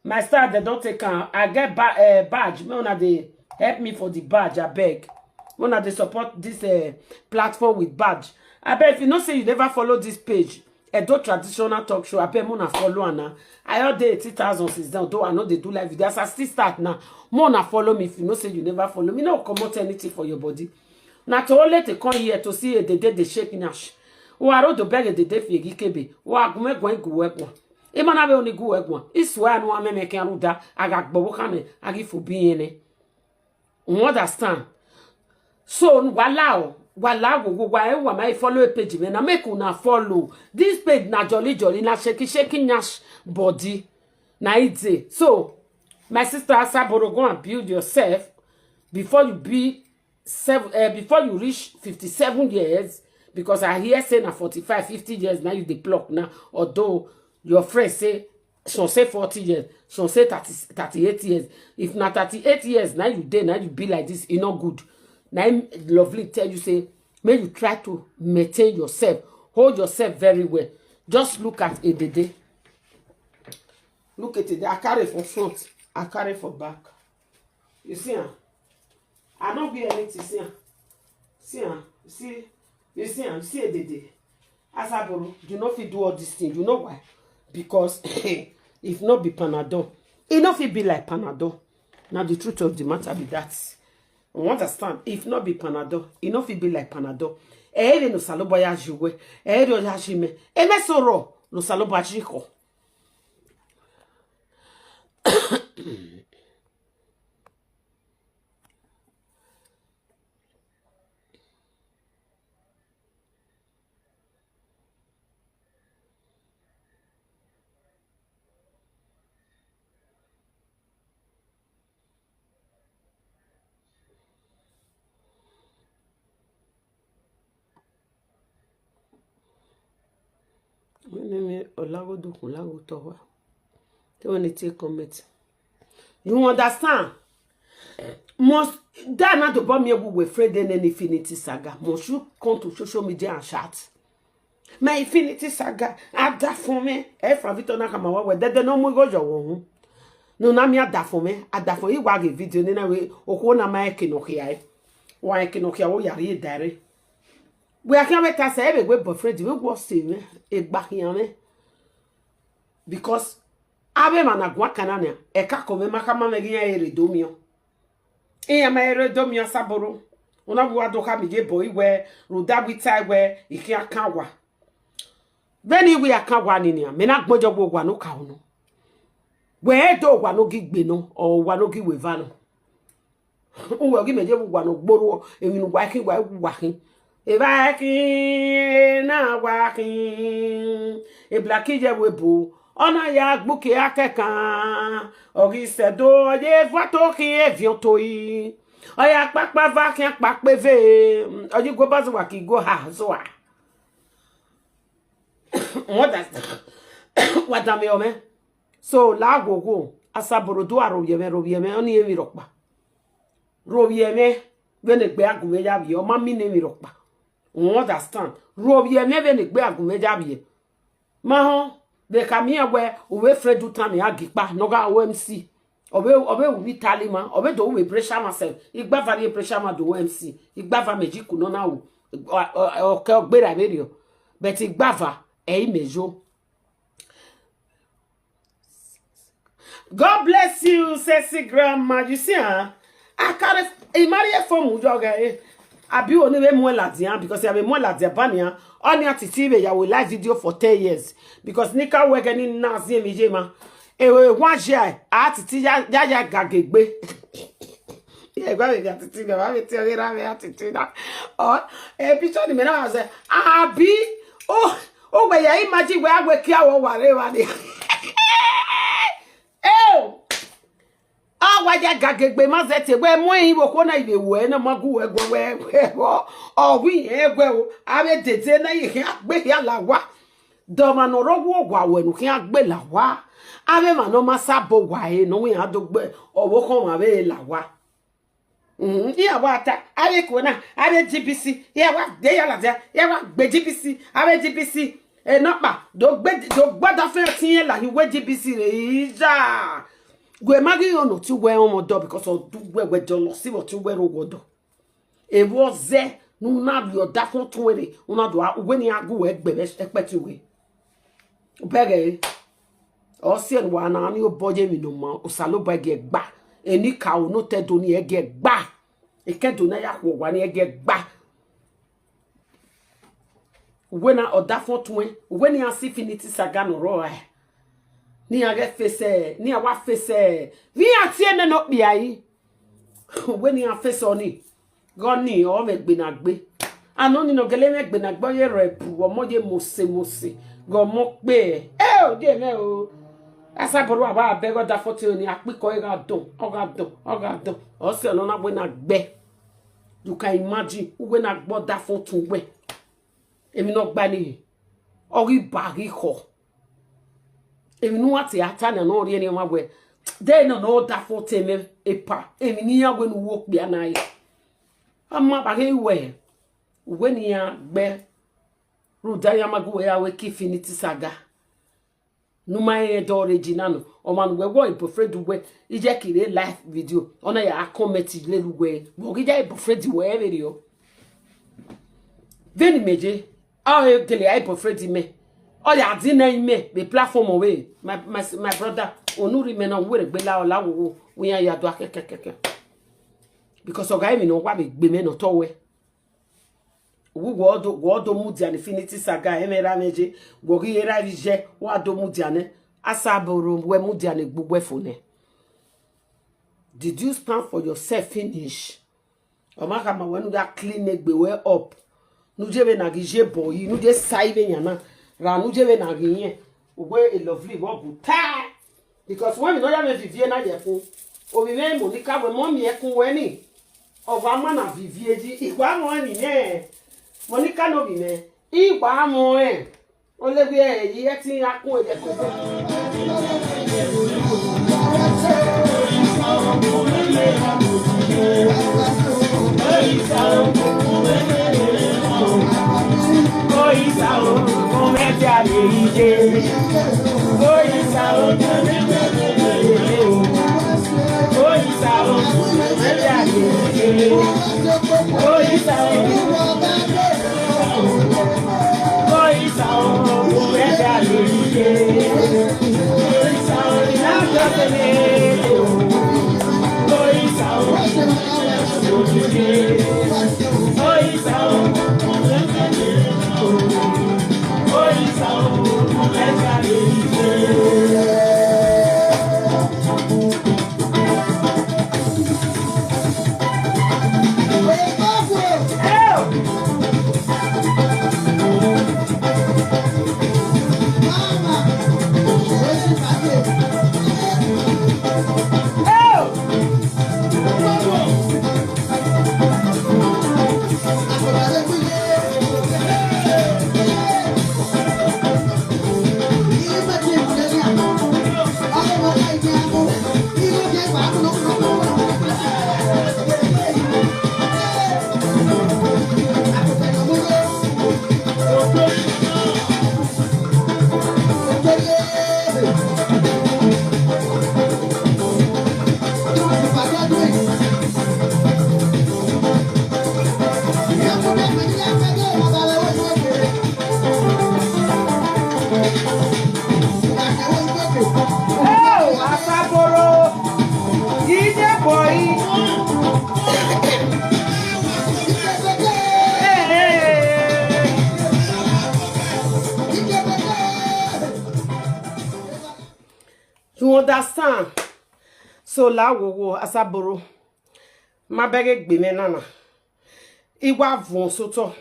My star, they don take am. I get ba-, eh, badge. Make una dey help me for the badge, abeg. Make una dey support this, eh, platform with badge. Abeg, if you know say you never follow this page, Edo Traditional Talk Show, abeg, make una follow am na. I all dey eighty thousand since then, though I no dey do live video. As I still start now, make una follow me. If you know say you never follow me, no comot anything for your body. Na to only to come here to see Edede dey shake nyash. Wa ro do beg Edede fi egi kebe. Wa gu mwẹ guan, gu wẹ guan. Ima na vbe oni gu wẹ guan. I swear anu amẹ mẹ khian rhunmwuda, a gha gbe ọvbokhan mẹ, a ghi fo bi irẹn nẹ. You understand? So, wa la o, wa la wo, wo, wa, eh, wa ma follow e page mẹ na, make una follow. This page na jolly jolly, na shaky shaky nyash body. Na it dey. So, my sister Asaboro, go and build yourself before you be seven, eh, before you reach fifty-seven years, because I hear say na forty-five, fifty years now you dey pluck now, although your friends say, some say forty years, some say thirty, thirty-eight years. If na thirty-eight years now you dey, now you be like this, e no good. Na him Lovely tell you say, make you try to maintain yourself, hold yourself very well. Just look at Edede. Look at it. I carry for front, I carry for back. You see am? I no wear anything. See am? See am? You see? You see am? See Edede? Asaboro, you no fit do all this thing. You know why? Because if not be Panadol, E no fit be like Panadol. Na the truth of the matter be that. You understand? If not be Panadol, e no fit be like Panadol. Ẹ i re ne Osanobua ya yi uwẹ, ẹ i re ọ ya yi mẹ. Emẹ sẹ orọ ne Osanobua yi khọ. Wẹ ne emwi ọlaghodukhu laghotọ wa. Te wẹ ne I tie comment. You understand? Must that na dobọ miẹn wẹ uwẹ friend ne Infinity Saga. Must you come to social media and shout? My Infinity Saga, a da fun mwẹ. Ẹ Frank Victor na khama wa wẹ dẹdẹ ne ọ mu igho yọ wọ hu. Ne u na miẹn a da fun mwẹ, a da fun, I wa ghe video ne na wẹ okhuo na ma rẹn eke ne ọ khia ẹre. Wa rẹn eke ne ọ khia, wo ya rhie da ẹre. Wẹ a khian vbe ta sẹ, ẹ vbe wẹ boyfriend mwẹ, wẹ ọ sẹ mwẹ, egba khian mwẹ. Because avbe emwa na guan kan na nian, ẹka kọ mwẹ ma khama mwẹ ghi iran re do miẹn. Iran ma re do miẹn Osanobua. Una vbe wa do khama iyebo iwẹ, rhunmwuda wẹ I tae wẹ, I khian kan owa. Vbene I wẹ I kan owa ni nian, mẹ na gbẹn odẹ wẹ owa ne okaro nọ. Wẹ ẹ do owa ne ọ ghi gbe nọ, ọ owa ne ọ ghi wẹ eva nọ. Uwẹ ghi mẹ ye vbe owa ne ọ gborhuọ, emwi ne uwa khin, wa wa khin. Evba khin, na wa khin. Eblaki ye vbe ebo, ọ na ya gbe uki a kẹkan. Ọ ghi sẹ do, ọ ye vuẹ ato khin eviẹn oto yi. Ọ ya kpakpa va khian kpakpa eve. Ọ ye iguobọ zua ke iguoha zua. Wa da, wa da mẹ ọmẹ. So, la wowo, Asaboro do a rovbiẹ mwẹ, rovbiẹ mwẹ, ọnii emwi rhọkpa. Rovbiẹ mwẹ, vbene egbe a gu mwẹ ya vbiẹ, ọ ma mean emwi rhọkpa. You understand? Rovbiẹ mwẹ vbene egbe a gu mwẹ ya vbiẹ. Ma họn, vbe khama iran wẹ, u vbe friend utan ne a gi kpa, ne ọ gha ru M C. Ọ vbe, ọ vbe ru vbe Italima, ọ vbe do ru vbe Breshaman sẹ, igbava rhie Breshaman do ru M C, igbava mẹ ji ku nọ na ru, ọ, ọ, ọ kẹ ọ gberra vberriọ, but igbava ẹ i mẹ yo. God bless you, sexy grandma. You see, huh? I carry, I marry a phone with your guy. I be only way more ladian because I be more ladian banian. Only a titi be ya we live video for ten years because nika we gani nazi mi je ma. E we one year, a titi ya ya ya gagegbe. Yeah, go with that titi, go with your attitude. Oh, a picture the man, I say, I be, oh, oh, where you imagine where I wake you or whatever. Eo! A wa ya gagegbe ma zẹ te wẹ mu ẹhin vbe okhuo na ivbe wẹ ne ọ ma gu wẹ guẹ wẹ wẹ vbọ. Ọ wi irẹn guẹ o, avbe dede na ye khian gbe khian la owa. De ọmwa ne ọ rre owa owa ruẹ ne u khian gbe la owa. Avbe emwa ne ọ ma sa bọ owa ẹre ne ọ wẹ iran do gbe ọvbokhan ọmwa vbe la owa. Mhm, iran wa ta, avbe ekuo na, avbe G B C, iran wa de ya ladian, iran wa gbe G B C, avbe G B C, enọkpa, do gbe, do gbe ọdafẹn ọtiẹn la hin uwu G B C rre, iya. Gu ma ghi rẹn ọnọtẹn uwẹ ọmọ ọdọ, because ọ du uwẹ, wẹ dọlọ si vbe ọtẹn uwẹ rre owa ọdọ. Evbo ọ zẹ ne u na rhie ọdafẹn ọtuẹn rre, u na do a, uwẹ ne iran gu wẹ gbe vbe ẹkpẹti uwẹ. Bẹghe, ọ siẹ ne uwa na ni obọ ye emwi ne ọ ma, Osanobua gie gba. Eni ka ro ne otẹdo ni gie gba. Ekẹdo na ya khuọ owa ni gie gba. Uwẹ na ọdafẹn ọtuẹn, uwẹ ne iran si Infinity Saga ne ọ rrọọ rae. Ne iran ghẹ face, ne iran wa face, vbe iran tie nene okpia yi. Uwẹ ne iran face ọnii. Ghe ọnii, ọ mwẹ egbe na gbe. Anọ ni ne ọ gele mwẹ egbe na gbe, ọ ye rhọ ebu, ọmọ ye mose mose, ghe ọmọ kpe. E, o die mwẹ o. Asabọrọ wa bẹghe ọdafẹn ọtuẹn ni, akpikọ ẹre gha dọn, ọ gha dọn, ọ gha dọn. Ọ sẹ nọ na wẹ na gbẹ. You can imagine, uwẹ na gbe ọdafẹn ọtuẹn uwẹ. Emwi ne ọ gba nii, ọ ghi ba ghi khọ. Emwi ne uwa te a ta na ne ọ rhie ne ọmwa wẹ, de nọ ne ọdafẹn ọtuẹn mwẹ epa, emwi ne iran wẹ ne uwu okpia na re. A ma ba ghe wẹ, uwẹ ne iran gbe, rhunmwuda iran ma gu wẹ ya wẹ ke Infinity Saga. Ne u ma rẹn ẹdẹ original nọ, ọmwa ne uwẹ wẹ boyfriend uwẹ, iye ke rre live video, ọ na ya comment lele uwẹ, vbe ọ ghi ya boyfriend uwẹ vberriọ. Vbene imẹ ye, ọ gele a boyfriend mẹ, ọ ya deny mẹ vbe platform ọvbehe, my, my, my brother. Onu rhie imẹ ne ọ werriegbe la, ọ la wowo, wẹ iran ya do akẹkẹkẹkẹ. Because ọ gha emwi ne ọ wa vbe gbe mwẹ ne ọ tọ wẹ. Uwu wẹ ọ do, wẹ ọ do mudia ne Infinity Saga, ẹmwẹ ra mwẹ ye, wẹ ọ ghi ra vbe iye, wa do mudia nẹ. Asaboro, wẹ mudia ne egbe uwẹ fo nẹ. Did you stand for yourself finish? Ọ ma khama wẹ ne u ya clean egbe wẹ up. Ne u ye vbene a ghi ye bọ yi, ne u ye sa ivbe yan na, ra ne u ye vbene a ghi yẹn. Uwẹ e lovely vbe ọ bu ta. Because wẹ emwi ne ọ ya mwẹ vivi na ye ẹkun, ovbi mwẹ Monica wẹ mọ miẹn ẹkun wẹ ni, ọ wa ma na vivi yi, I wa mọ ẹmwẹ nẹ, Monica ne ovbi mwẹ, I wa mọ ẹn, ọ levbe ẹre yi ẹtin akun ẹdẹ koko. Oh, Asaboro, D J boy. You understand? So la wowo, Asaboro, ma bẹghe egbe mwẹ nana. I wa vuọn sotọ.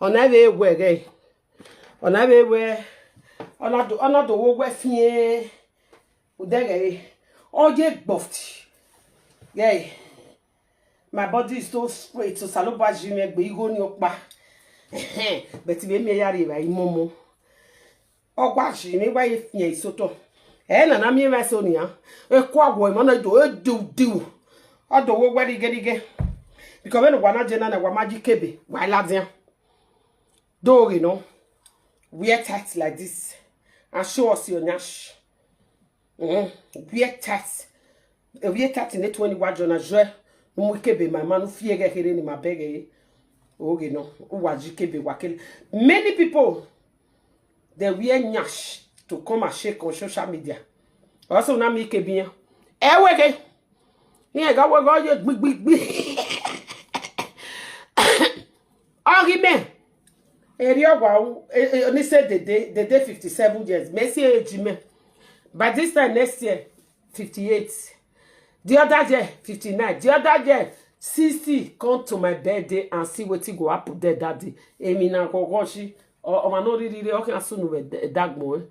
Ọ na vbe wẹ ghẹ, ọ na vbe wẹ, ọ na do, ọ na do wo wẹ fiẹn. Udẹghẹ re, ọ ye gbọft. Yeah. My body is so straight, so Osanobua zẹ mwẹ egbe igho ni ọkpa. But vbe miẹn ya rhie evbare imọmọ. Ọ gua zẹ mwẹ, wa ye fian isotọ. Ẹ na na miẹn mwẹ so nian. Eku awọ emọ na do, e diu diu. Ọ do wo wẹ righe righe. Because vbene uwa na je na, na wa ma yi kebe, wa i ladian. Do ghe nọ, wear tight like this and show us your nyash. Mm, wear tight. Eh, wear tight ne tuẹn ni wa jọ na jọe, ne u mu ikebe ma ima, ne u fi ẹghẹ kherhe ne ima bẹghe. Oghe nọ, u wa yi ikebe wa kele. Many people, they wear nyash to come and shake on social media. Also, na mi ikebe yan. Ẹ wẹ ghe. Iran gha wẹ ghe ọ ye gbigbigbi. Ọ ghi mẹ, erriọ wa ru, eh, eh, ni say dede, dede fifty-seven years, mẹ si age mẹ. By this time next year, fifty-eight. The other year, fifty-nine. The other year, sixty. Come to my birthday and see wetin go happen there that day. Emwi na ghọghọ shi. Ọ, ọmwa ne ọ rhirhi rre, ọ khian sunu vbe ẹd-, ẹdagbọn ẹn.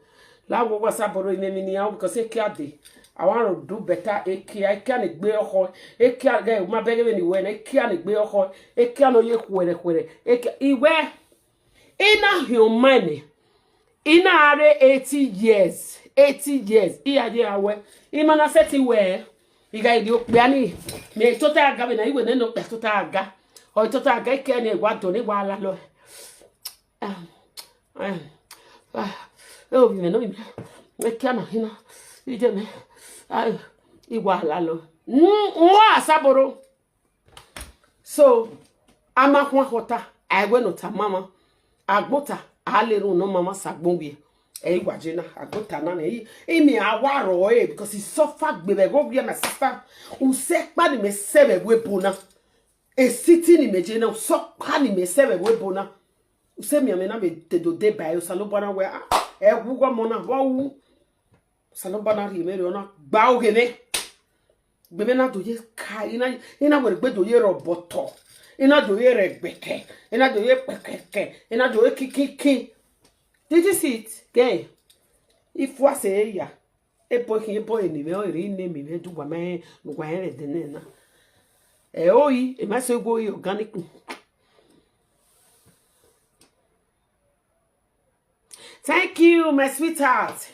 La wowo, Asaboro, imẹ emwi ne iran ru, because ekia dee. I want to do better ekia, ekia ne egbe ọkhọ, ekia ghẹ, ma bẹghe vbene I wẹ na, ekia ne egbe ọkhọ, ekia ne ọ ye khuẹrhẹ khuẹrhẹ, ekia, I wẹ, I na hiọn ọma nẹ, I na rre eighty years, eighty years, I ya ye ra wẹ, I ma na sẹtin wẹ, I gha rhie okpia ni, mẹ tota ga vbe na, I wẹ nene okpia tota ga, ọ tota ga, ekia ne wa dọn, ne wa lalọ. Ah, eh, ah, eh, ovbi mwẹ ne ovbi mwẹ, ekia na hin na, iye mwẹ, ah, I wa lalọ. Mm, nwa Asaboro. So, a ma khuan khọta, a i wẹ ne ọ ta mama, agbọn ta, a le rhunmwuda ne ọ mama sa agbọn wiẹ. Ẹ i wa je na, agbota na nẹ, I, I miẹn a wa rrọọ ẹre, because I suffer gbe vbe ẹghẹ ovbi mwẹ, my sister. Usẹ ọkpa ne imẹ sẹ vbe ẹvbo ebo na. Esiti ne imẹ je na, usẹ ọkpa ne imẹ sẹ vbe ẹvbo ebo na. Usẹ miẹn mwẹ na vbe te do deba ẹre, Osanobua na wẹ, ah, ẹ wu ọmọ na, vbe ọ wu. Osanobua na rhie mwẹ rriọ na, gba oghe mwẹ. Gbe mwẹ na do ye ka, I na, I na wẹ egbe do ye rhọbọtọ, I na do ye rhẹgbẹkẹ, I na do ye kpẹkẹkẹ, I na do ye kikinkin. Did you see it? Gẹ, I fua sẹ ya. Ebo khin, ebo eni mwẹ, ọ rre ine mi mwẹ, du wa ma rẹn, ne uwa rẹn vbe ẹdẹnẹ na. Ẹ o yi, emwa eso gu yi organic. Thank you, my sweetheart.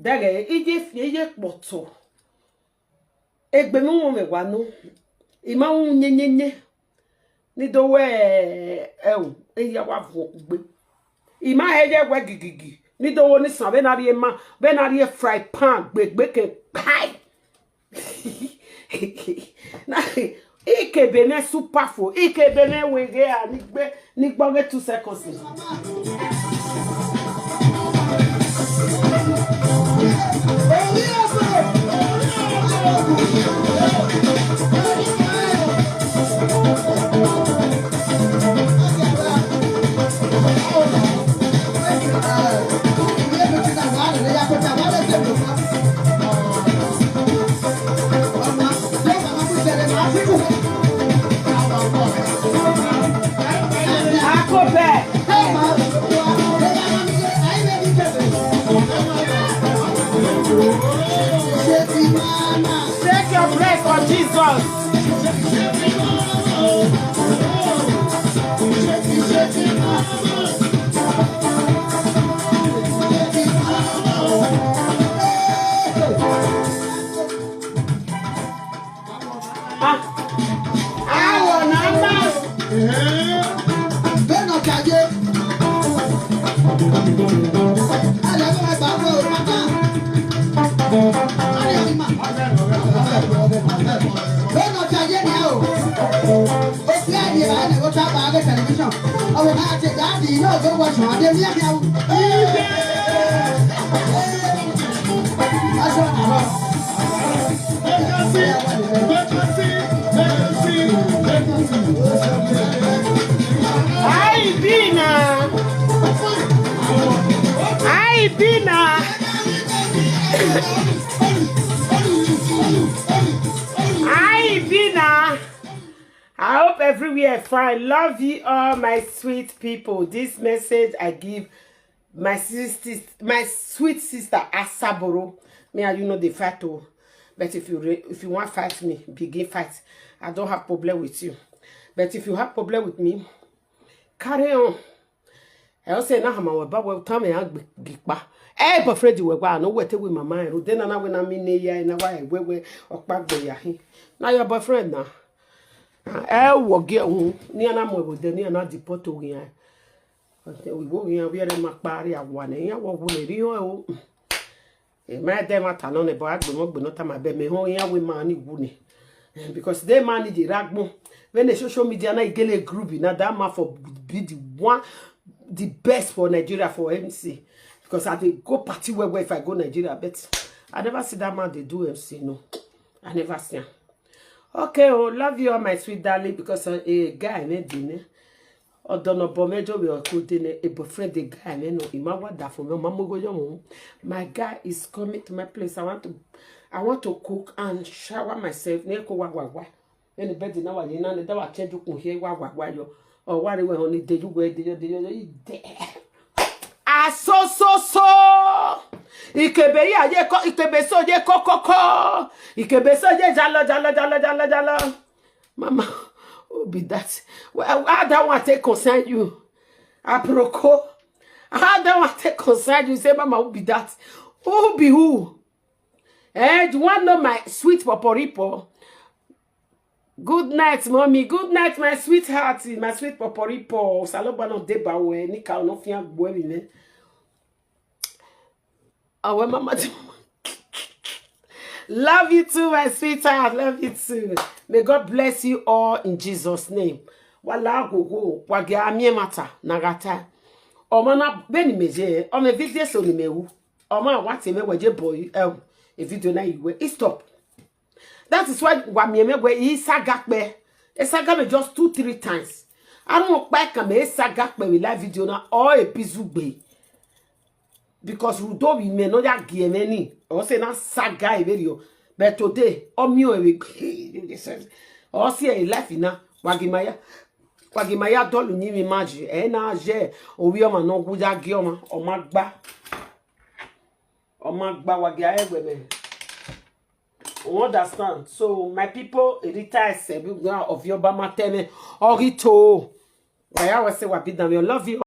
Dẹghẹ, I ye fi, I ye kpọtọ. Egbe mwẹ wọn mwẹ wa nọ. I ma ru yẹnyẹnyẹn. Ne I do wẹ, ẹo, eya wa vuọn kugbe. I ma he ye wẹ gigigi. Ne I do wẹ onisan vbene a rhie ma, vbene a rhie fry pan, gbegbe ke kpai. Na, I ke be mwẹ super fo, I ke be mwẹ wẹ ghe a ni gbe, ni gbọ ghe two seconds. Shake your breast for Jesus. Ah, awọ ne a ma. Vbene ọ ka ye. Ẹlẹ vbe gba wẹ o, papa. Ọni ọni ma. Vbene ọ ka ye nia o. Ofi a ye ba ne o ta ba ghe television. Ọ vbe na te da di, no go watch one, dey hear me out. How e be na? How e be na? How e be na? I hope everywhere fine. Love you all, my sweet people. This message I give my sister, my sweet sister Asaboro. Me and you no dey fight o. But if you re-, if you wan fight me, begin fight. I don't have problem with you. But if you have problem with me, carry on. Ẹ ọ sẹ na hama wẹ ba wẹ tama ya gbe gbe kpa. Ẹ boyfriend wẹ wa no wẹ te wi mama ẹ rode na na wẹ na mi ne ya na wa ẹ wẹ wẹ ọkpa gbe ya hin. Na your boyfriend na. Ẹ wọ gie hu ni ana mu ẹvbo de ni ana deport oghian. Iwo ghian vbiẹ rẹ ma kpa rria owa nẹ, iran wọ wu nẹ, erriọ o. Emwa ẹdẹ ẹmwata nọ nẹ, but a gbe mwẹ gbe ne ọ tama bẹ mẹ họn iran wẹ ma ni wu nẹ. Eh, because de ma ni ye rre agbọn. Vbene social media na i gele group na, that man for be the one, the best for Nigeria for M C. Because I dey go party well well if I go Nigeria, but I never see that man dey do M C, no. I never see am. Okay, oh, love you all, my sweet darling, because uh, a guy mẹ de nẹ. Ọdọ ne ọ bọ mwẹ do vbe ọke ode nẹ, a boyfriend a guy mẹ nọ, I ma wa da fo mwẹ, ọ ma mu igho yọ mwẹ. My guy is coming to my place. I want to, I want to cook and shower myself. Ne ko wa wa wa. Vbene bed na wa ye na, ne da wa change ukpọn hie wa wa wa yọ. Ọ wa rre wẹ họn ni de yu wẹ de yọ de yọ de. Asososo. Ikebe ya ye ko, ikebe so ye kokoko. Ikebe so ye jalo, jalo, jalo, jalo, jalo. Mama, who be that? Well, how that one take concern you? Aproko. How that one take concern you? Say, Mama, who be that? Who be who? Eh, you want know my sweet poporipo? Good night, mommy. Good night, my sweetheart. My sweet poporipo. Osanobua no deba wẹ, nika no fian gbe mi nẹ. Awe, Mama. Love you too, my sweetheart. Love you too. May God bless you all in Jesus' name. Wa la gogo, wa gha miẹn ẹmwata ne a gha ta. Ọmọ na, vbene imẹ ye, ọ mwẹ video so ne imẹ ru. Ọmọ wa tie mwẹ wẹ je bọ, eh, video na yi wẹ, e stop. That is why wa miẹn mwẹ wẹ I saga kpẹ. E saga mwẹ just two, three times. Anu ọkpa kan mẹ e saga kpẹ vbe live video na, ọ e bizu gbe. Because rhunmwuda ovbi mwẹ ne ọ ya gie mwẹ ni, ọ sẹ na saga vberriọ. But today, ọ miẹn ọẹn vbe, ọ si ẹre life na, wa ghi ma ya, wa ghi ma ya dọlọ uyinmwẹ ima yi, ẹ na ye ovbi ọmwa ne ọ wu ya gie ọmwa, ọ ma gba. Ọ ma gba, wa gie a re wẹ mẹ. You understand? So, my people, Rita Ese, of your Bama tell me, ọ ghi to. Wa ya wẹ sẹ wa be down, we love you.